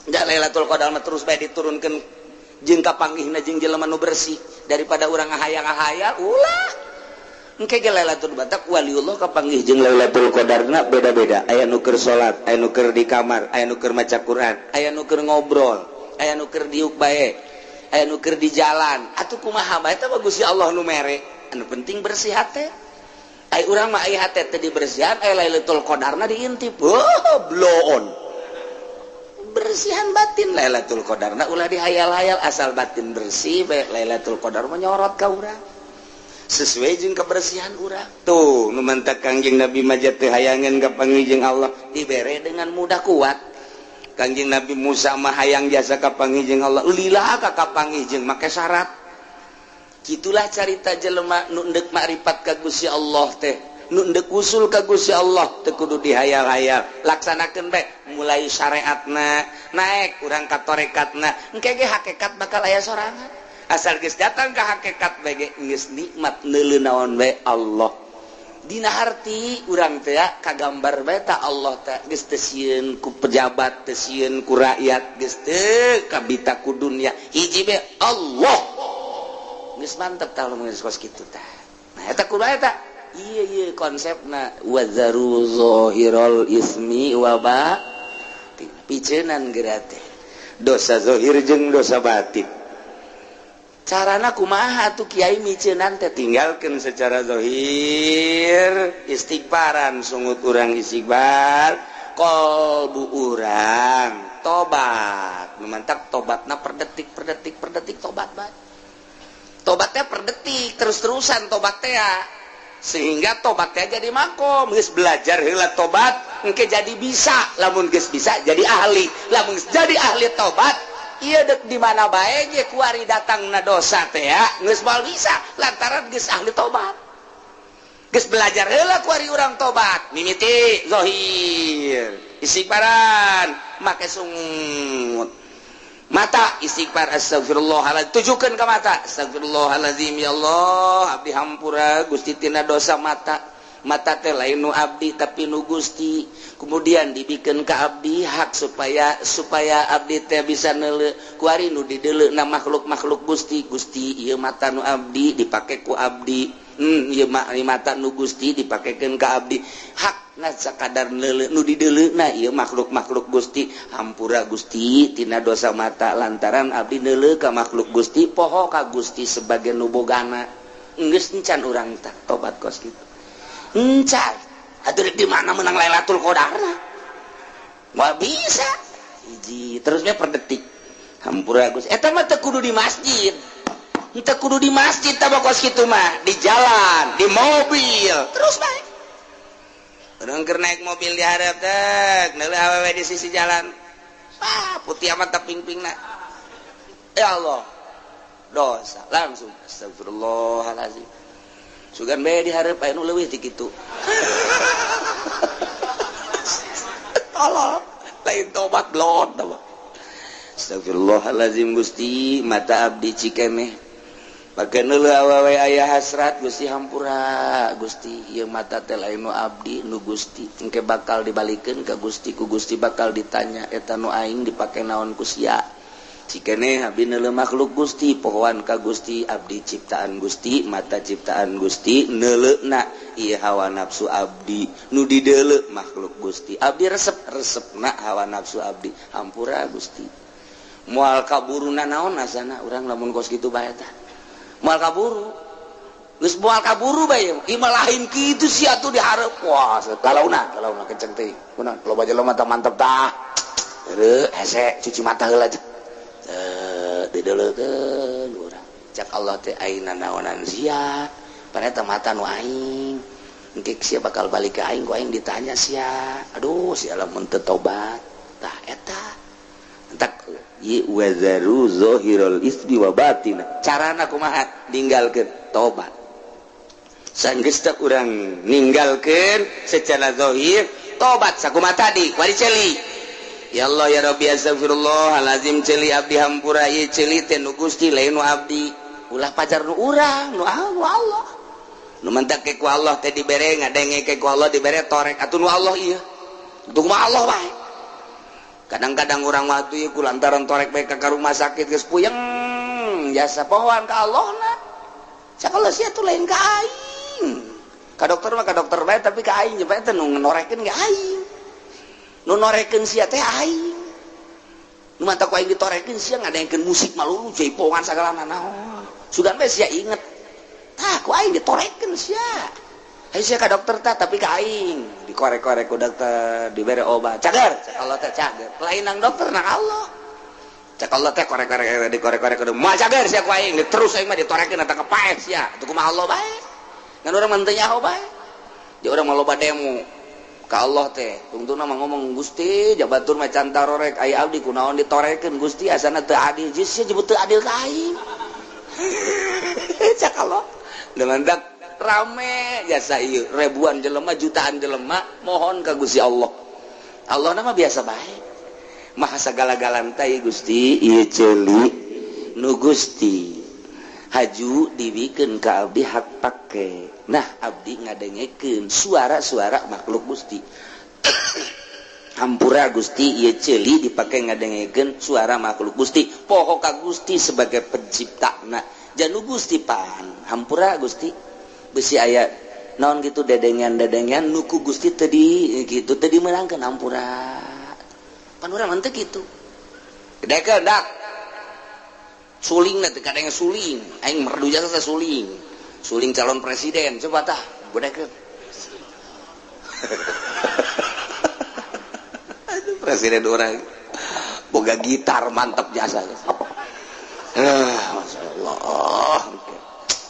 Da Lailatul Qadar mah terus bae diturunkeun jeung kapanggihna jeung jelema nu bersih daripada urang ngahayang-ngahayal ulah. Engke ge Lailatul Batak waliullah kapanggih jeung Lailatul Qadarna beda-beda. Aya nu keur salat, aya nu keur di kamar, aya nu keur maca Quran, aya nu keur ngobrol, aya nu keur diuk bae, aya nu keur di jalan. Atuh kumaha bae teh Gusti Allah nu mere. Anu penting bersih hate. Ai urang mah ai hate teh dibersihan, ai Lailatul Qadarna diintip. Oh, bloon. Bersihan batin Lailatul Qadarna ulah dihayal-hayal, asal batin bersih bae Lailatul Qadar menyorot ka urang. Sesuai jeung kebersihan urang. Tuh nu mantak Kangjeng Nabi majat teu hayangeun ka panggih jeung Allah dibere dengan mudah kuat. Kangjeng Nabi Musa mah hayang jasa ka panggih jeung Allah lila ka kapanggih jeung make syarat. Kitulah carita jelema nu endek makrifat ka Gusti Allah teh, nu endek usul ka Gusti Allah teu kudu dihayal-hayal, laksanakeun bae mulai syariatna naik urang ka tarekatna, engke ge hakikat bakal aya sorangan. Asal geus datang ka hakikat bae ge geus nikmat neuleu naon bae Allah. Dina harti urang teh kagambar bae ta Allah teh geus teu sieun ku pejabat, teu sieun ku rakyat, geus teu kabita ku dunya, hiji bae Allah. Geus mantep tah lamun geus kos kitu tah. Nah eta kudu eta. Iya iya konsepna wazaru zahirul ismi wa batin. Picenan geura teh. Dosa zahir jeung dosa batin. Carana kumaha atuh kiai miceunan teh tinggalkeun secara zahir, istighfaran sungut urang istighfar, qalbu urang tobat. Nu mantak tobatna per detik per detik per detik tobat bae. Tobatnya per detik terus-terusan tobat teh ya. Sehingga tobatnya jadi makom, geus belajar heula tobat engke jadi bisa, lamun geus bisa jadi ahli, lamun geus jadi ahli tobat ieu deuk di mana bae ge kuari datangna dosa teh ya geus moal bisa lantaran geus ahli tobat. Geus belajar heula kuari urang tobat mimiti zahir istighfaran make sungut mata istighfar astagfirullahaladzim, tujukan ke mata astagfirullahaladzim, ya Allah abdi hampura Gusti tina dosa mata. Mata teh lain nu abdi tapi nu Gusti, kemudian dibikeun ka abdi hak supaya abdi teh bisa neuleu kuari nu dideuleuna makhluk-makhluk Gusti. Gusti ieu mata nu abdi dipake ku abdi, ieu mata nu Gusti dipakekeun ka abdi, hak na sakadar neuleu nu dideuleuna ieu makhluk-makhluk Gusti, hampura Gusti tina dosa mata lantaran abdi neuleu ka makhluk Gusti, poho ka Gusti sebagai nu bogana. Geus encan urang tah tobat kos kitu. Encan atuh di mana menang Lailatul Qadarna? Moal bisa. Hiji terusnya per detik. Hampura Gusti. Eta mah teu kudu di masjid. Teu kudu di masjid tah kos kitu mah, di jalan, di mobil, terus bae. Urang keur naik mobil di hareup teh, neuleuh awewe di sisi jalan. Wah, putih amat teh ping-pingna. Ya Allah. Dosa langsung astagfirullahalazim. Sugan bae di hareup aya nu leuwih ti kitu. Tolol, lain tobat blon tah. Astagfirullahalazim Gusti, mata abdi cikeneh. Pake neuleuh awewe aya hasrat Gusti hampura Gusti, ieu mata teh lain nu abdi nu Gusti, engke bakal dibalikeun ka Gusti, ku Gusti bakal ditanya eta nu aing dipake naon ku sia. Cikeneh abdi neuleuh makhluk Gusti, pohoan ka Gusti, abdi ciptaan Gusti, mata ciptaan Gusti, neuleuhna ieu hawa nafsu abdi nu dideuleu makhluk Gusti, abdi resep-resepna hawa nafsu abdi, hampura Gusti. Moal kaburuna naon asana urang lamun kos kitu bae tah. Moal kaburu. Geus moal kaburu bae ieu mah lain kitu sia atuh dihareup. Wah, kalauna kenceng teh. Kunaon loba jelema mata mantep tah. Heureuk hese cuci mata heula. Dideleukeun urang. Cak Allah teh aing nanaonan sia. Paneta mata nu aing. Engke sia bakal balik ke aing, ku aing ditanya sia. Aduh, sia lamun teu tobat. Tah eta. Entak wazaru zahirul ismi wa batina. Carana kumaha? Ninggalkeun tobat. Sanggeus teh urang ninggalkeun secara zahir, tobat sakumaha tadi, wari ceuli. Ya Allah ya Rabbi astagfirullahalazim ceuli abdi hampura ieu ceuli teh nu Gusti lain nu abdi. Ulah pacar nu urang, nu Allah. Nu mentak ke ku Allah teh dibere ngadenge ke ku Allah dibere torek atuh nu Allah ieu. Atuh mah Allah bae. Kadang-kadang urang waktu ieu ku lantaran torek bae ka rumah sakit geus puyeng jasa pohoan ka Allah na. Cak Allah sia tuh lain ka aing. Ka dokter mah ka dokter bae tapi ka aing bae teh nu norekeun ge aing. Nu norekeun sia teh aing. Nu mantap ku aing ditorekeun sia ngadengkeun musik malulu jaipongan sagalana naon. Sugan bae sia inget. Tah ku aing ditorekeun sia. Hayu sia ka dokter tah tapi ka aing dikorek-korek ku dokter dibere obat. Cager, cak Allah teh cager. Lain nang dokter nang Allah. Cak Allah teh korek-korek dikorek-korek kudu moal cager sia ku aing terus aing mah ditorekeun eta kepaeh sia. Atuh kumaha Allah bae. Ngan urang mah teu nyaho bae. Di urang mah loba demo ka Allah teh. Tungtungna mah ngomong Gusti jabatur mah can tarorek aya abdi kunaon ditorekeun Gusti asana teu adil. Geus sia jebut teu adil ka aing. Cak Allah. Dengan dak rame jasa ieu ribuan jelema jutaan jelema mohon ka Gusti Allah. Allah nama biasa bae. Maha sagala-galana teh Gusti ieu ceuli nu Gusti haju dibikeun ka abdi hak pake. Nah abdi ngadengekeun suara-suara makhluk Gusti. Hampura Gusti ieu ceuli dipake ngadengekeun suara makhluk Gusti. Poho ka Gusti sebagai penciptana. Janu Gusti pan hampura Gusti besi aya naon gitu dedengan-dedengan nuku Gusti tadi gitu tadi meulangkeun hampura. Pan urang mah teu kitu. Gedekeun dak. Suling na teh kadang suling, aing merdu jasa teh suling. Suling calon presiden coba tah gedekeun. Aduh presiden urang boga gitar mantap jasa. Masyaallah.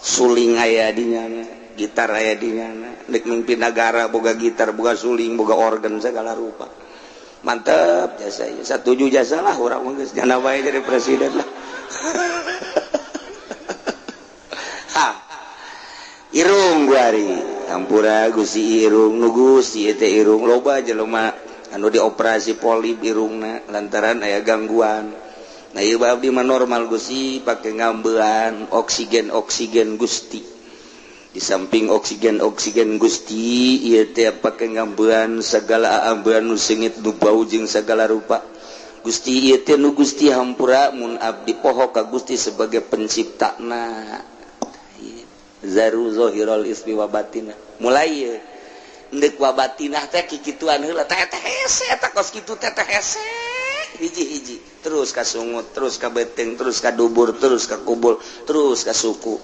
Suling aya di nyana, gitar aya di nyana, nek mimpin nagara boga gitar, boga suling, boga organ segala rupa. Mantep jasa ieu. Satuju jasa lah urang mah geus jana bae jadi presiden lah. Ha. Irung guari, hampura Gusti irung nu Gusti ieu teh irung loba jelema anu dioperasi polip irungna lantaran aya gangguan. Nah ieu abdi mah normal Gusti pake ngambean oksigen oksigen Gusti. Di samping oksigen oksigen Gusti ieu teh pake ngambean segala ambean nu seungit nu bau jeung segala rupa. Gusti ieu teh nu Gusti hampura mun abdi poho ka Gusti sebagai penciptana. Zaru zahirul ismi wa batina. Mulai ieu endek wa batinah teh kikituan heula teh teh hese eta kos kitu teh teh hese. Hiji-hiji terus ka sungut, terus ka beteng, terus ka dubur, terus ka kubur, terus ka suku.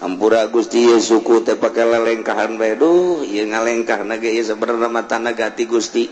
Hampura Gusti ieu suku teh pake lelengkahan bae. Duh, ieu ngalengkahna ge ieu sabenerna mah tanah gati Gusti.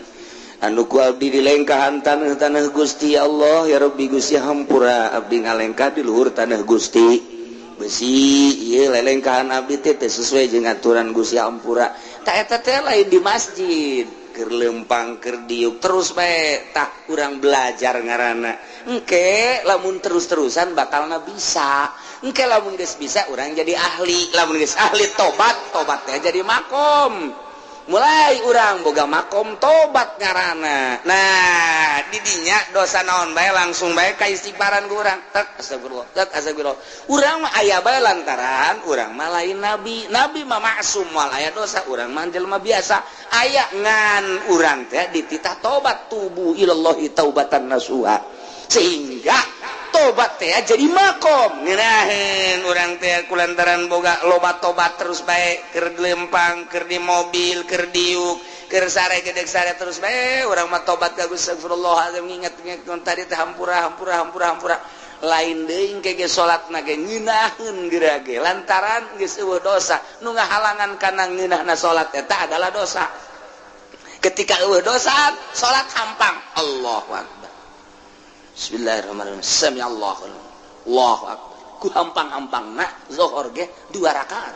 Anu ku abdi dilengkahan tanah-tanah Gusti ya Allah ya Rabbi Gusti hampura abdi ngalengkah di luhur tanah Gusti. Besi ieu lelengkahan abdi teh teu sesuai jeung aturan Gusti hampura. Tah eta teh lain di masjid. Keur lempang keur diuk terus bae tah urang belajar ngaranna. Engke lamun terus-terusan bakalna bisa. Engke lamun geus bisa urang jadi ahli, lamun geus ahli tobat, tobatnya jadi makom. Mulai urang boga makom tobat ngaranna. Nah, didinya dosa naon bae langsung bae ka istighfaran ku urang. Tek astagfirullah, tek astagfirullah. Urang mah aya bae lantaran urang mah lain nabi. Nabi mah maksum moal aya dosa, urang mah jelema biasa. Aya ngan urang teh dititah tobat tubu ilallahi taubatan nasuha. Sehingga tobat teh jadi makom. Ngeunaheun urang teh kulantaran boga loba tobat terus bae keur lempang, keur di mobil, keur diuk, keur sare gedeg sare terus bae urang mah tobat ka Gusti astagfirullahalazim nginget-nginget tadi teh hampura hampura hampura hampura. Lain deui engke ge salatna ge ngeunaheun geura ge lantaran geus eueuh dosa. Nu ngahalangan kana ngeunahna salat eta adalah dosa. Ketika eueuh dosa salat hampang. Allahu akbar. Bismillahirrahmanirrahim. Sami Allahu. Allahu akbar. Ku hampang-hampangna zuhur ge 2 rakaat.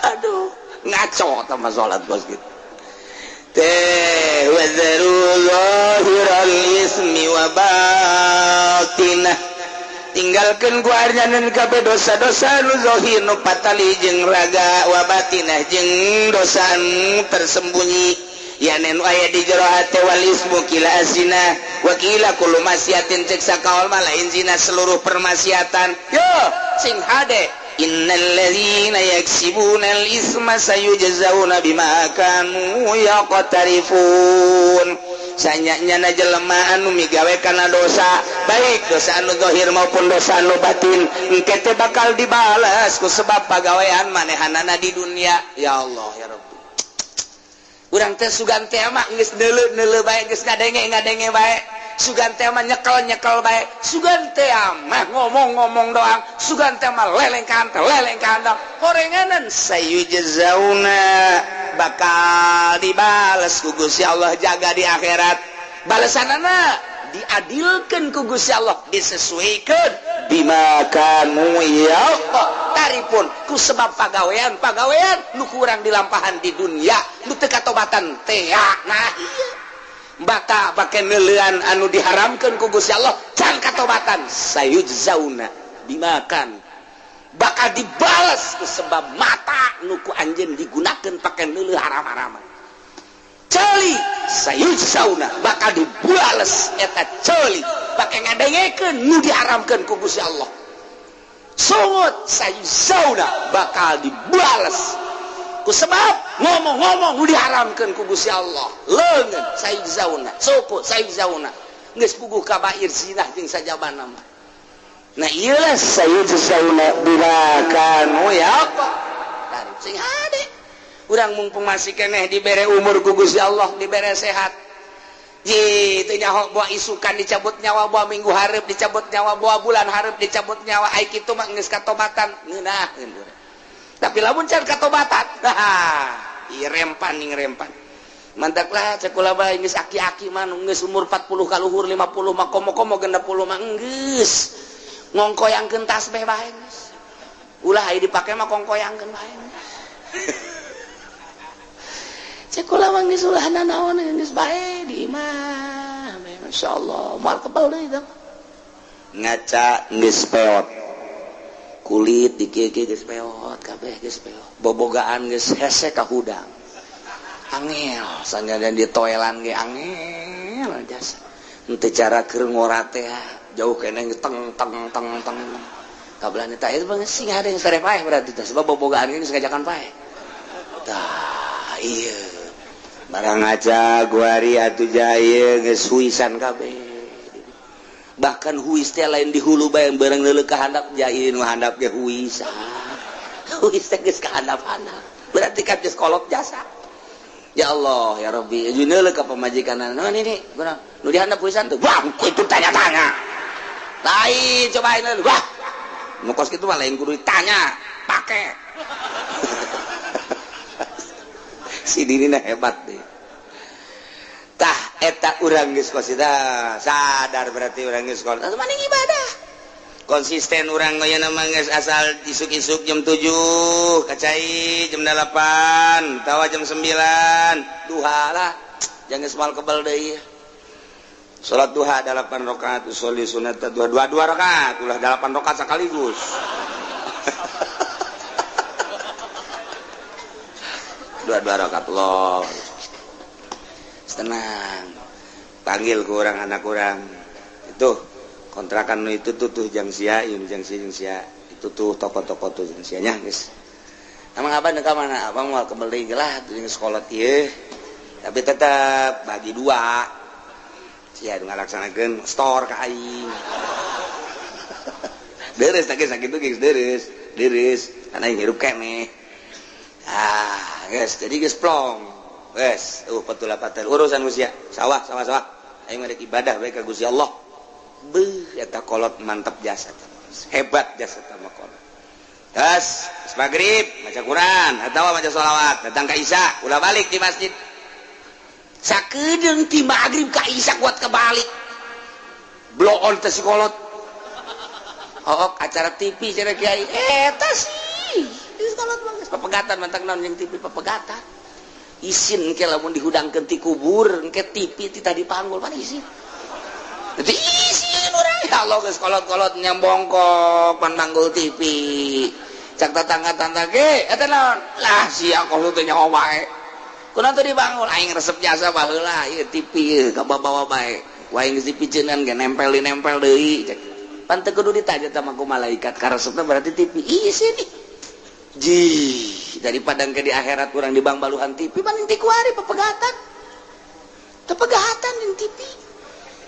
Aduh, ngaco sama salat bos gitu. Teh wazaru zahiral ismi wa batinah. Tinggalkeun ku arjanan kabeh dosa-dosa nu zahir nu patali jeung raga wa batinah jeung dosa nu tersembunyi. Yanen aya di jero hate wal ismu kila azina wa kila kullu maksiatin cek sakaol mah lain zina seluruh permaksiatan. Yo sing hade innal ladzina yaksibuna al isma sayujzauna bima kanu yaqtarifun. Sanyanya jelema anu migawe kana dosa, baik dosa anu zahir maupun dosa anu batin, engke teh bakal dibalas ku sebab pagawean manehanana di dunia. Ya Allah ya Rabbi. Urang teh sugan teh mah geus neuleuh-neuleuh bae, geus ngadenge-ngadenge bae. Sugan teh mah nyekel-nyekel bae, sugan teh mah ngomong-ngomong doang, sugan teh mah lelengkan lelengkan dong. Horenganan sayujzauna bakal dibales ku Gusti Allah jaga di akhirat. Balesanana diadilkeun ku Gusti Allah, disesuaikan bima kanu yaqtarifun ku sebab pagawean-pagawean nu kurang dilampahan di dunia, nu teu katobatan teh. Nah ieu bata pake neuleuan anu diharamkeun ku Gusti Allah can katobatan sayujzauna bimakan bakal dibales ku sebab mata nu ku anjeun digunakeun pake neuleuh haram-haraman. Ceuli sayujzauna bakal dibales eta ceuli pake ngadengekeun nu diharamkeun ku Gusti Allah. Sungut sayujzauna bakal dibales ku sebab ngomong-ngomong nu diharamkeun ku Gusti Allah. Leungeun sayujzauna, suku sayujzauna geus puguh kabair zinah jeung sajabana mah. Nah ieu lah sayujzauna bima kanu yaqtarif. Sing hade urang mumpung masih keneh dibere umur ku Gusti Allah, dibere sehat. Ji teu nyaho boa isukan dicabut nyawa, boa minggu hareup dicabut nyawa, boa bulan hareup dicabut nyawa, ai kitu mah geus katobatan ngeunaheun urang. Tapi lamun can katobatan, ieu rempan ning rempan. Mantaklah cek kula bae geus aki-aki mah geus umur 40 kaluhur 50 mah komo-komo 60 mah geus ngongkoyangkeun tasbih bae geus. Ulah aya dipake mah kongkoyangkeun bae. Cek kula mah geus ulah nanaon geus bae di imah. Masyaallah, moal kebal deui tah. Ngaca geus peot. Kulit di kieu-kieu geus peot kabeh geus peot. Bobogaan geus hese ka hudang. Angel sanajan di toelan ge angel jasa. Henteu cara keur ngora teh jauh keneh teng teng teng teng. Kabelah teh eta bang sing hade geus sare paeh berarti teh sebab bobogaan geus ngajakan paeh. Tah ieu. Barang ngaca guari atuh jaya geus huisan kabeh. Bahkan huis teh lain di hulu bae bareng leuleuk ka handap jai nu handap ge huis. Huis teh geus ka handap-handap. Berarti kan geus kolot jasa. Ya Allah ya Rabbi, jeung leuleuk ka pamajikanna. Naon ini? Guna nu di handap huisan tuh. Wah, itu tanya-tanya. Lain cobain leuleuk. Wah. Nu kos kitu mah lain kudu ditanya, pake. Si dirina hebat deh. Tah eta urang geus kosida sadar berarti urang geus kolot. Atuh maning ibadah. Konsisten urang ayeuna mah geus asal isuk-isuk jam 7, kacai jam 8, tawa jam 9, duha lah. Jangan geus moal kebel deui. Salat duha 8 rakaat, usolli sunat duha 2 rakaat, ulah 8 rakaat sekaligus. 2 rakaat loh. Tenang, panggil ke orang anak orang itu kontrakan itu tuh tuh jang sia, jang sia, jang sia itu tuh toko-toko tuh jang sianya guys. Emang abang ke mana? Abang mau kembali lah tuh yang sekolah ieu, tapi tetap bagi dua. Sia ngalaksanakeun store ka aing. Deres lagi sakit tuh guys, deres, deres, karena aing hirup keneh. Ah, guys, jadi guys plong. Wes, petul-patel urusan Gusti sawah sawah sawah. Aing mah ibadah bae ka Gusti Allah. Beuh eta kolot mantap jasa. Hebat jasa mah kolot. Terus maghrib maca Quran atawa maca sholawat, datang ka Isya, ulah balik di masjid. Sakedeung ti magrib ka isya kuat kebalik. Blow on teh si kolot. Oh, acara TV cenah kiai. Eta sih. Geus kolot mah geus papegatan mantak naon jeung TV papegatan. Isin ke lamun dihudangkeun ti kubur, engke TV ti tadi panggul pan isin. Jadi isin urang ya Allah geus kolot-kolot nyambongkok pan manggul TV. Cak tetangga-tetangga ge eta naon? Lah sia kolot teh nyaho bae. Kunaon teu dibangun aing resep jasa baheula ieu TV ieu kabawa bae. Ku aing geus dipiceunan ge nempel-nempel deui. Pan teu kudu ditanya tah ku malaikat karesepna berarti TV. Isin nih. Jih, daripada ke di akhirat kurang di bang baluhan TV paling ti kuari pepegatan. Tepegatan jeung TV.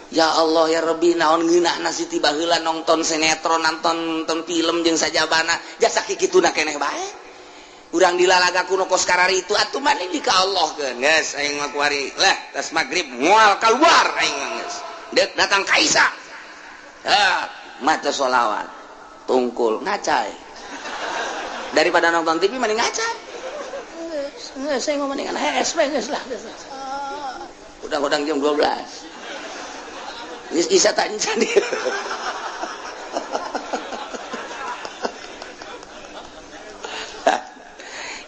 Ya Allah ya Rabbi naon ngeunahna si ti baheula nonton sinetron nonton film jeung sajabana jasa kikituna keneh bae. Urang dilalaga kuno kos kararitu atuh mah di ka Allah keun geus aing mah kuari. Lah tas magrib moal kaluar aing mah geus. Deuk datang ka Isa. Ah, maca sholawat. Tungkul ngacai. Daripada nonton TV mending ngaca. Geus saya mah mendingan HSP geus lah. Udang-udang jam 12. Geus isa tak encan.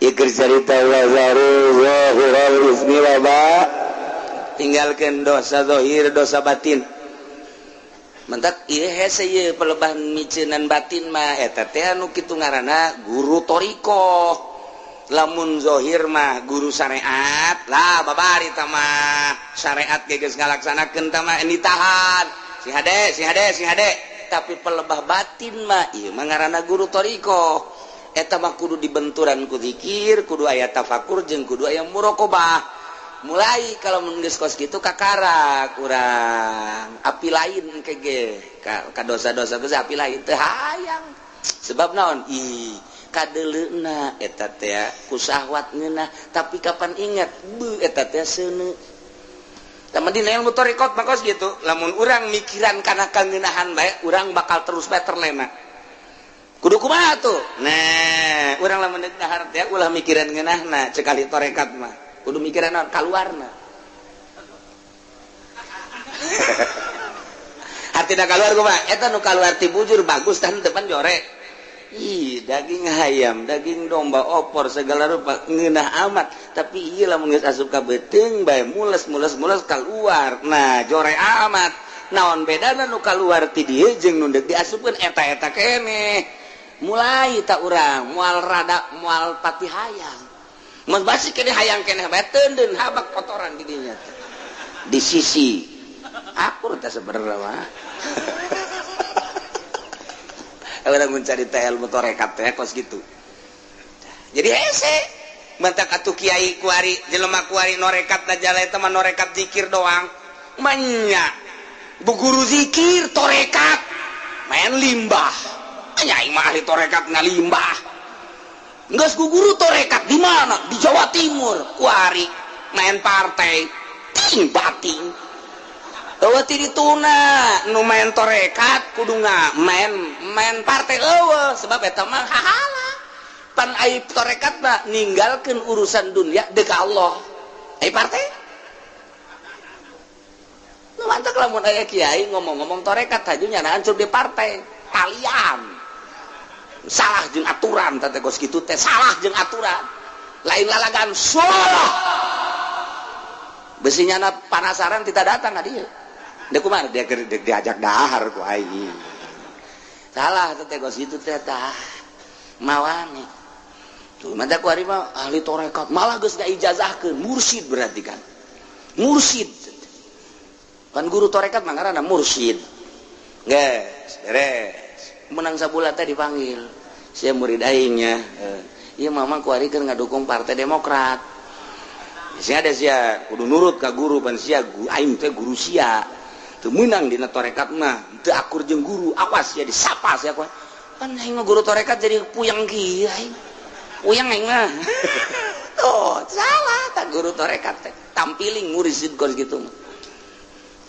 Ieu keur carita wazaru zahiral ismi wa ba. Tinggalkeun dosa zahir, dosa batin. Mentak ieu hese ieu pelebah miceunan batin mah eta teh anu kitu ngaranna guru thariqah. Lamun zahir mah guru syariat lah babari tah mah syariat ge geus ngalaksanakeun tah mah ditahan. Si hade si hade si hade. Tapi pelebah batin mah ieu mah ngaranna guru thariqah. Eta mah kudu dibenturan ku zikir, kudu aya tafakur jeung kudu aya muraqabah. Mulai kalau mun geus kos kitu kakara kurang api lain ke ge ka dosa-dosa geus api lain teu hayang. Sebab naon? Ih, kadeuleuna eta teh ku syahwat ngeunah, tapi kapan ingat beuh eta teh seuneu. Tah dina ilmu thariqat mah kos kitu, lamun urang mikiran kana kangeunahan bae, urang bakal terus bae terlena. Kudu kumaha tuh? Nah, urang lamun deuk dahar teh ulah mikiran ngeunahna cek ahli tarekat mah. Kudu mikiran naon kaluarna. Artina kaluar kumaha? Eta nu kaluar ti bujur bagus tah depan jore. Ih, daging hayam, daging domba, opor segala rupa ngeunah amat, tapi ieu lamun geus asup ka beuteung bae mules-mules-mules kaluar. Nah, jore amat. Naon bedana nu kaluar ti dieu jeung nu deuk diasupkeun eta-eta keneh. Mulai tak urang moal rada moal pati hayang. Mun basi keneh hayang keneh bae teundeun habak kotoran di dinya teh. Di sisi akur teh sebenarnya mah. Urang mencari teh ilmu tarekat teh kos gitu. Jadi hese mantak atuh kiai kuari jelema kuari norekat da jala eta mah norekat zikir doang. Manya bu guru zikir tarekat main limbah. Nya aing mah ahli tarekat ngalimbah. Geus ku guru tarekat di mana? Di Jawa Timur. Kuari main partai ting bating. Eueuh ti dituna nu main tarekat kudu main main partai eueuh sebab eta mah hahala. Pan ai tarekat mah ninggalkeun urusan dunia deuk ka Allah. Ai partai? Nu mantak lamun aya kiai ngomong-ngomong tarekat haju nyana hancur di partai. Kalian salah jeung aturan teh kos kitu teh salah jeung aturan lain lalagan salah besi nyana panasaran tidak datang ka dieu deuk kumaha dia diajak dahar ku aing salah teh kos kitu teh tah mawani tuh mata ku ari mah ahli tarekat malah geus ngaijazahkeun mursyid berarti kan mursyid kan guru tarekat mah ngaranna mursyid geus beres menang sabulan teh dipanggil sia murid aingnya ieu mama ku ari keur ngadukung Partai Demokrat sia ada sia kudu nurut ka guru pan sia aing teh guru sia teu meunang dina tarekat mah teu akur jeung guru awas sia disapa sia ku pan aing mah guru tarekat jadi puyeng kieu aing puyeng aing mah tuh salah tak guru tarekat teh tampiling mursid kos kitu mah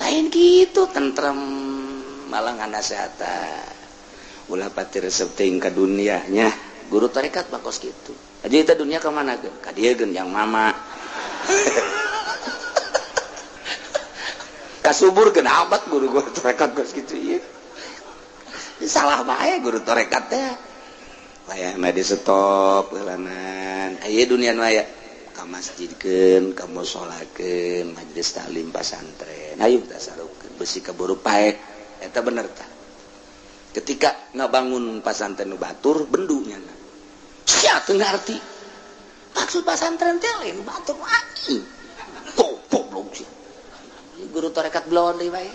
lain kitu tentrem malah nganasehatan ulah pati resep teuing ka dunianya guru tarekat mah kos kitu aja eta dunia ka mana geun ka dieu geun yang mama. Kasubur kenabat guru-guru tarekat geus kitu ieu. Salah bae guru tarekat teh. Wayahna di stop heulanan. Aya dunia nu aya ka masjidkeun, ka musolakeun, majelis taklim pasantren. Hayu tasarufkeun besi kaburu paeh. Eta bener tah. Ketika ngabangun pasantren nu batur bendu nyana. Sia teu ngarti. Maksud pasantren teh lain batur anjing. Goblok sia. Guru tarekat belon deui bae.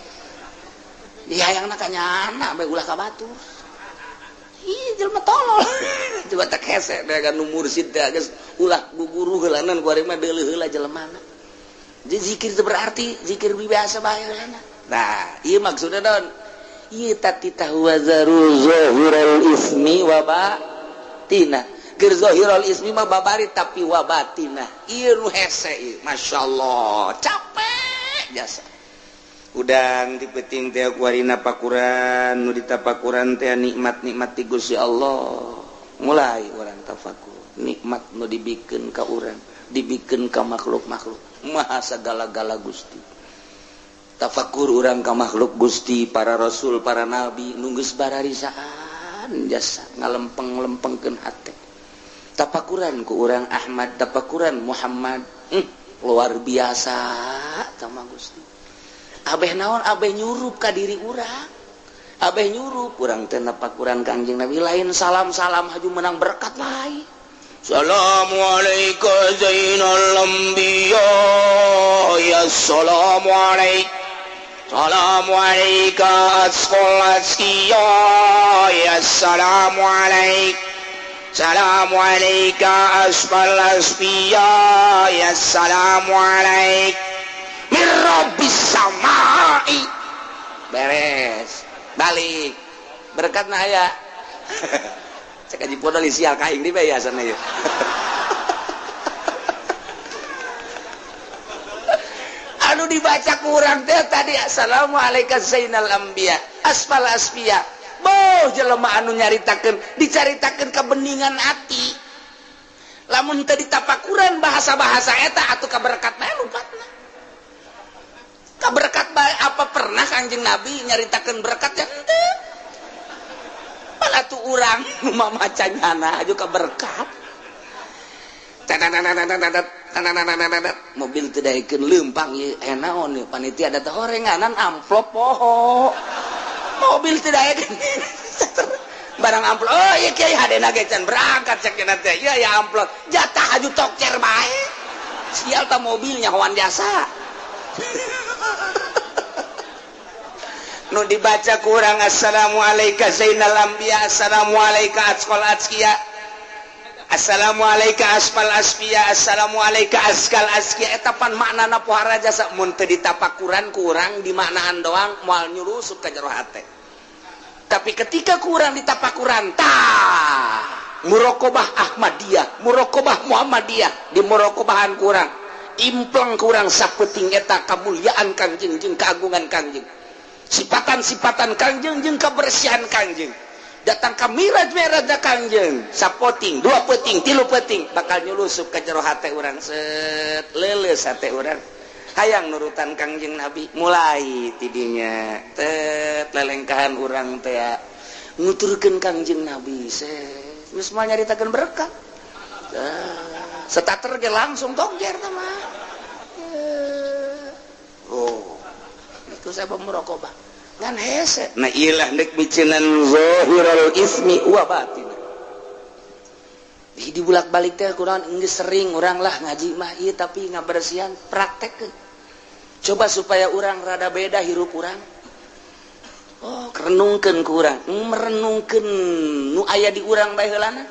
Dihayangna ka nyana bae ulah ka batur. Ih jelema tolol. Coba tak hese teh kan nu mursid teh geus ulah guguru heulanan ku ari mah deuleuh heula jelemana. Jadi zikir teu berarti zikir biasa bae heulana. Nah, ieu maksudna naon? Ieu tatitah wa zaru zahiral ismi wa batina. Keur zahirul ismi mah babari tapi wa batina. Ieu nu hese ieu, masyaallah, capek jasa. Udang di peting teh kuarina pakuran nu ditapakuran teh nikmat-nikmat ti Gusti Allah. Mulai urang tafakur, nikmat nu dibikeun ka urang, dibikeun ka makhluk-makhluk. Maha sagala-gala Gusti. Tafakur urang ka makhluk Gusti, para rasul, para nabi nu geus bararisaan jasa ngalempeng-lempengkeun hate. Tafakuran ku urang Ahmad, tafakuran Muhammad, luar biasa sama Gusti. Abeh naon abeh nyurup ka diri urang. Abeh nyurup urang teh napakuran ka Kangjeng Nabi lain salam-salam haju menang berkat lain. Assalamualaikum zainal anbiya ya assalamu alaik. Assalamu alayka asqal askiya ya assalamu alaik. Assalamu alayka asfal asfiya ya assalamu alaik. Mirrobbis samai. Beres balik berkat nah aya. Cek aji podol sial ka aing di bae asana ieu. Anu dibaca kurang teh tadi assalamualaikum zainal anbiya asfal asfiya. Boh jelema anu nyaritakeun dicaritakeun kebeningan hati. Lamun teu ditapakuran bahasa-bahasa eta atuh kaberkat bae lupatna. Kaberkat bae apa pernah Kangjeng Nabi nyaritakeun berkat ya henteu. Malah tuh urang nu mamaca nyana aju kaberkat. Mobil teu daekeun leumpang ieu naon ieu panitia da teh horenganan amplop poho. Mobil teu daekeun barang amplop. Oh ieu kiai hadena ge can berangkat cek cenah teh. Ieu aya amplop jatah aju tokcer bae. Sial ta mobilnya hoan jasa. Nu dibaca kurang assalamualaikum zainal anbiya assalamualaikum asqal azkiya assalamualaikum asfal asfiya assalamualaikum askal azkiya. Eta pan maknana pohara jasa mun teu ditapakuran kurang dimaknaan doang moal nyurusup ka jero hate. Tapi ketika kurang ditapakuran tah muraqabah Ahmadiyah, muraqabah Muhammadiyah, di muraqabahan kurang impleng kurang sapeting eta kamuliaan Kangjeng jeung keagungan Kangjeng. Sipatan-sipatan Kangjeng jeung kebersihan Kangjeng. Datang ka miraj-mirajna Kangjeng, sapoting, dua peting, tilu peting bakal nyulusup ka jero hate urang set leuleus hate urang. Hayang nurutan Kangjeng Nabi mulai tidinya tet lelengkahan urang teh nuturkeun Kangjeng Nabi set geus moal nyaritakeun berkat. Starter ge langsung tongjer teh mah. Oh itu saya muraqabah ngan hese. Nah ilah nek miceunan zahirul ismi wa batin. Di bulak-balik teh kurang geus sering urang lah ngaji mah ieu tapi ngabersihan praktekkeun. Coba supaya urang rada beda hirup urang. Oh, renungkeun ku urang, merenungkeun nu aya di urang bae heulana.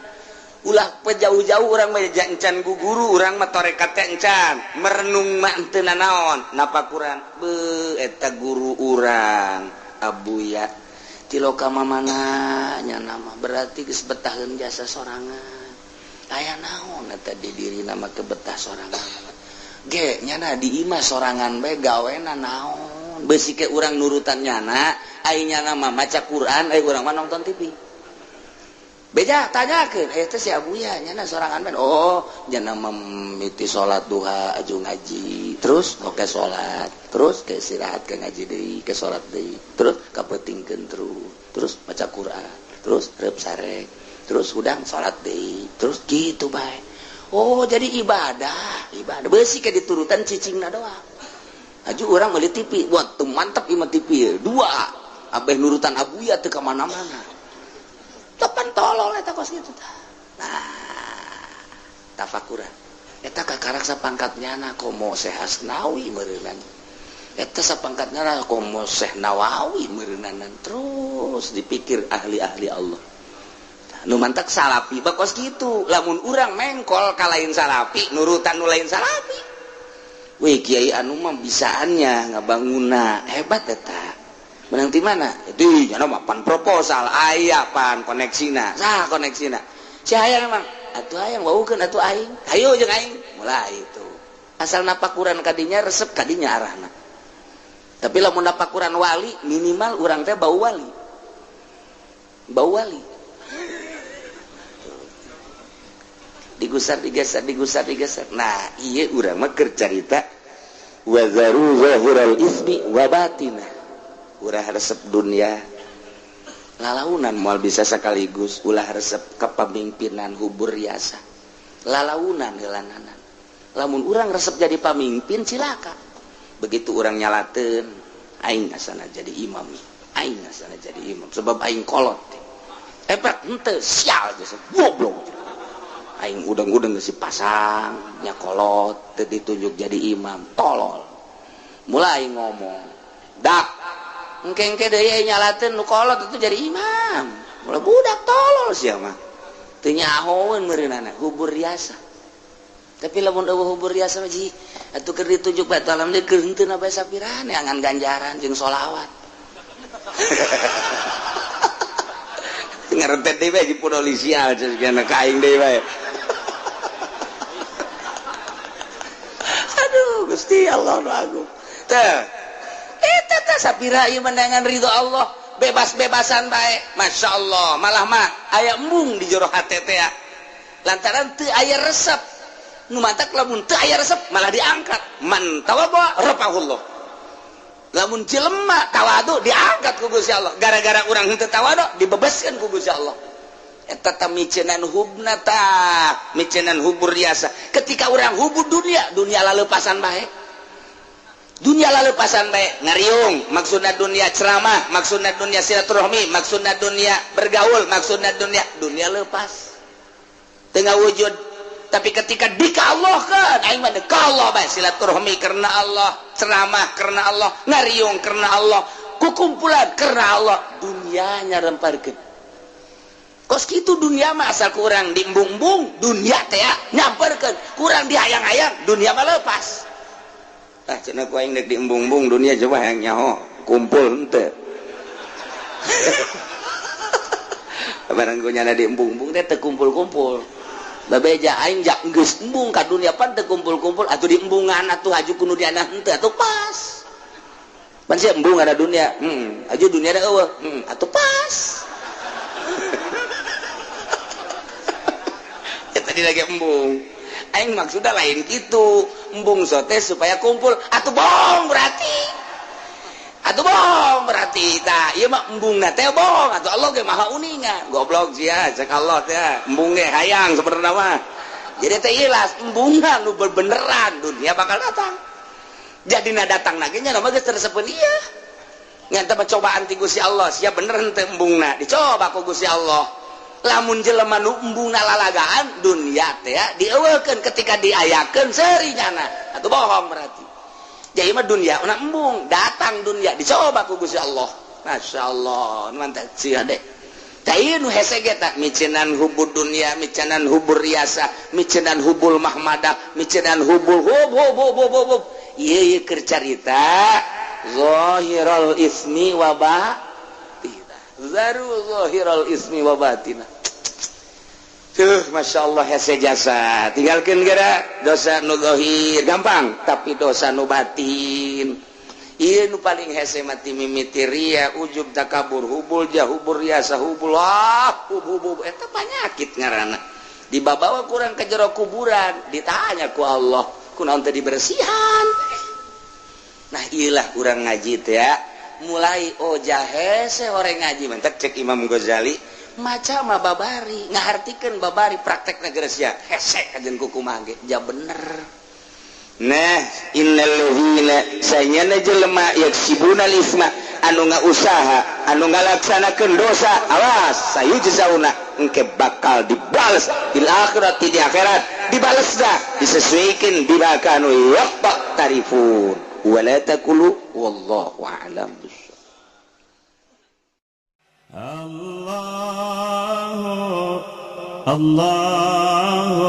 Ulah jauh-jauh urang mah encan guguru urang mah tarekat teh encan merenung mah teu nanaon napakuran beuh eta guru urang abuya tiloka mamana nya nama berarti geus betaheun jasa sorangan aya naon eta di dirina mah kebetah sorangan ge nyana di imah sorangan bae gawena naon beusi ke urang nurutan nyana ai nyana mah maca Quran ai urang mah nonton TV. Beja tanyakeun eta si Abuya nyana sorangan men. Oh, nyana memiti salat duha aju ngaji, terus oke salat, terus ke istirahat ke ngaji deui, ke salat deui, terus kapeutingkeun terus, terus baca Quran, terus reup sarek, terus hudang salat deui, terus kitu bae. Oh, jadi ibadah, ibadah beusi ke diturutan cicingna doang. Aju urang meuli TV, wah teu mantep ieu mah TV. Dua, abeh nurutan Abuya teu ka mana-mana. Tepan tolol eta kos kitu tah. Nah, tafakuran. Eta kakarak sapangkat nyana komo Syekh Asnawi meureunan. Eta sapangkat nyana komo Syekh Nawawi meureunanan. Terus dipikir ahli-ahli Allah. Nu mantak salapi bakos kitu. Lamun urang mengkol ka lain salapi, nurutan nu lain salapi. Wih, kiai anu mah bisaannya ngabanguna, hebat eta. Menang di mana? Itu nyana mah pan proposal aya pan koneksina. Sah koneksina. Si hayang emang atuh hayang waukeun atuh aing. Hayu jeung aing. Mulai itu. Asal napakuran kadinya resep kadinya arahna. Tapi lamun napakuran wali minimal urang teh bau wali. Bau wali. Digusar digeser digusar digeser. Nah, ieu urang mah keur carita wa zaru zahiral ismi wa batinah. Ulah resep dunia lalaunan moal bisa sekaligus, ulah resep kepemimpinan hubur riasa lalaunan heulananan. Lamun urang resep jadi pamimpin cilaka. Begitu urang nyalateun aing asana jadi imam, aing asana jadi imam sebab aing kolot. Epek henteu sial geus goblok. Aing udang-udang geus dipasang nya kolot teu ditunjuk jadi imam, tolol. Mulai ngomong, dak engke-engke deui nyalateun nu kolot itu jadi imam. Mulai budak tolol sia mah. Teu nyahoeun meureunana hubur riasa. Tapi lamun eueuh hubur riasa mah ji atuh keur ditunjuk bae alam deui keur henteu na bae sapirane angan ganjaran jeung sholawat. Ngarentet deui bae di sial cenah ka aing deui bae. Aduh Gusti Allah nu agung. Teh eta teh sapira ieu menangan ridho Allah, bebas-bebasan bae. Masya Allah, malah mah aya embung di jero hate teh lantaran teu aya resep. Nu mantak lamun teu aya resep malah diangkat. Man tawadhu rafa'ahullah. Lamun jelema tawadu diangkat ku Gusti Allah. Gara-gara urang henteu tawadu dibebaskeun ku Gusti Allah. Eta teh micenan hubna tah, micenan hubur riasa. Ketika urang hubur dunia, dunia laleupasan bae. Dunia lalepasan bae ngariung, maksudna dunia ceramah, maksudna dunia silaturahmi, maksudna dunia bergaul, maksudna dunia dunia lepas tengah wujud. Tapi ketika dikallahkan aing mah Allah bae silaturahmi karena Allah, ceramah karena Allah, ngariung karena Allah, kukumpulan karena Allah, dunianya remparkeun. Kos kitu dunia mah asal kurang diembung-embung dunia teh nyamperkeun, kurang dihayang-hayang dunia mah lepas. Ah cenah ku aing deuk diembung-embung dunia coba hayang nyaho kumpul henteu. Barang ku nyana diembung-embung teh teu kumpul-kumpul. Babeja aing jak geus embung ka dunia pan teu kumpul-kumpul atuh diembungan atuh haju ku nu diana henteu atuh pas. Pan sia embung ada dunia, haju dunia da eueuh, atuh pas. Ya tadi lagi embung. Aing maksudnya lain gitu, embung sote supaya kumpul atuh bohong berarti, atuh bohong berarti tah ieu mah embungna teh bohong atuh Allah ge maha uninga goblok sia cek Allah teh embung ge hayang sebenarna mah. Jadi teh ilas embungna nu bebeneran dunia bakal datang. Jadina datang lagi nya mah geus tersepeun ieu ngan teh cobaan ti Gusti Allah sia bener henteu embungna dicoba ku Gusti Allah. Lamun jelema nu embungna lalagaan dunia teh dieuweukeun ketika diayakeun seuri nyana atuh bohong berarti. Jadi mah dunia una embung datang dunia dicoba ku Gusti Allah. Masyaallah mantap sia deh. Tah ieu nu hese ge tah micenan hubur dunia, micenan hubur riasa, micenan hubul mahmadah, micenan hubul hub hub hub hub hub. Ieu ieu keur carita zahiral ismi wa batinah. Zaru zahiral ismi wa batinah. Tuh, Masya Allah hese jasa. Tinggalkan gara dosa nu zahir gampang, tapi dosa nu batin. Ieu nu paling hese mati mimiti ria ujub takabur hubul jahubur riasa hubul ah hub eta panyakit ngaranna. Dibabawa kurang ke jero kuburan ditanya ku Allah kunaon teh dibersihan. Nah ieulah urang ngaji teh ya. Mulai oh hese orang ngaji mentek cek Imam Ghazali maca mah babari ngahartikeun babari praktekna geus sia hese kajen kukumaha ge ja bener. Nah innal ladzina sanyana jelema yaksibuna isma anu ngausaha anu ngalaksanakeun dosa awas sayujzauna engke bakal dibales bil akhirati di akhirat dibales dah disesuaikan bima kanu yaqtarifun wala taqulu wallahu a'lam bissawab. Allahu Allahu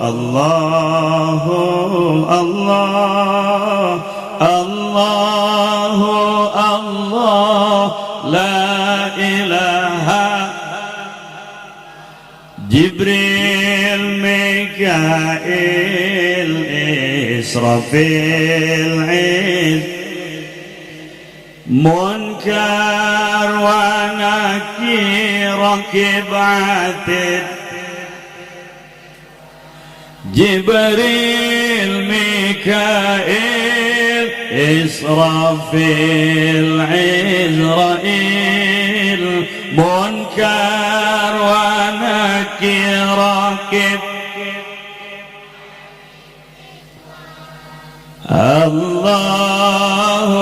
Allahu Allah Allahu Allah la ilaha Jibril Mikail Israfil Munkar wa Nakir Rakib Atid Jibril Mikail Israfil Izrail Munkar wa Nakir Rakib Allahu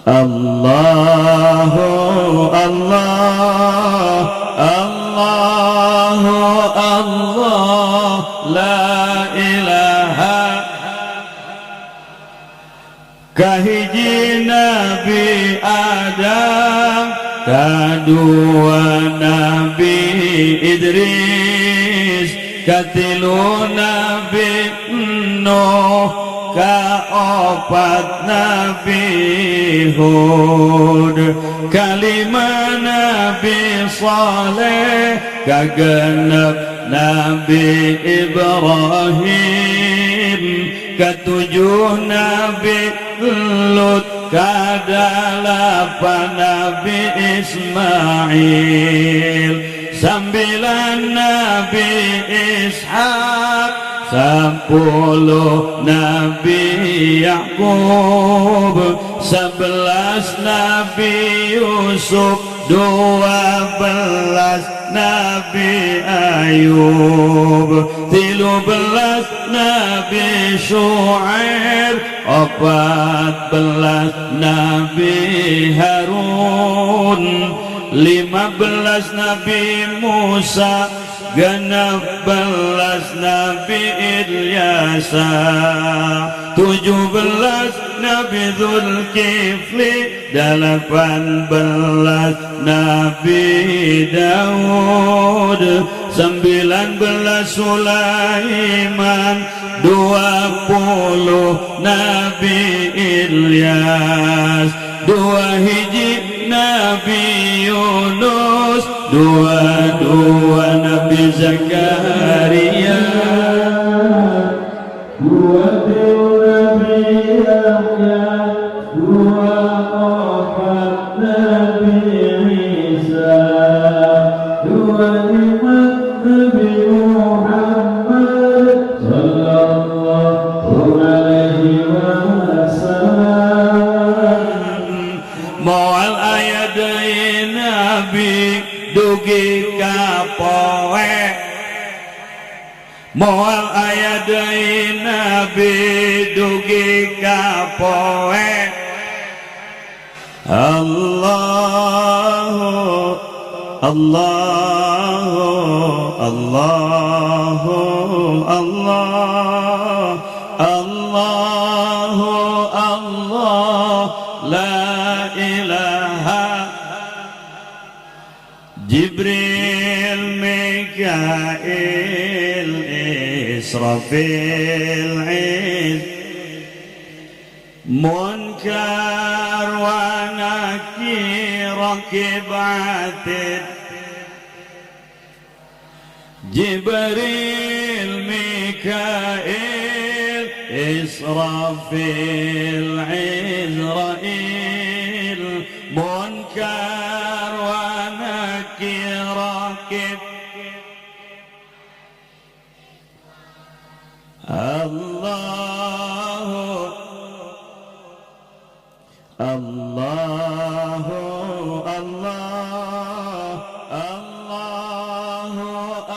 Allahu Allah Allahu Allah la ilaha kahiji Nabi Adam kadua Nabi Idris katilu Nabi Nuh kaopat Nabi Hud kalima Nabi Saleh kagenep Nabi Ibrahim ketujuh Nabi Lut kadalapan Nabi Ismail sambilan Nabi Ishak 10 Nabi Yakub 11 Nabi Yusuf 12 Nabi Ayub 13 Nabi Shu'aib 14 Nabi Harun 15 Nabi Musa 16 Nabi Ilyasa 17 Nabi Zulkifli 18 Nabi Daud 19 Sulaiman 20 Nabi Ilyas 2 hiji Nabi Yunus 22 Nabi Zakaria 23 Nabi Yahya 24 Nabi Isa 25 Nabi Muhammad sallallahu alaihi wasallam. Moal aya deui Nabi dugi ka poe moal aya deui Nabi dugi ka poe. Allahu Allahu Allahu Allah Allahu Allah la ilaha Jibril Mikail Israfil Munkar wa Nakir Rakib Atid Jibril Mikail Israfil Izrail Munkar wa Nakir Rakib Allahu Allahu Allah Allahu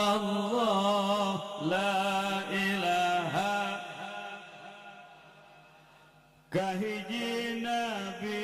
Allah la ilaha kahiji nabi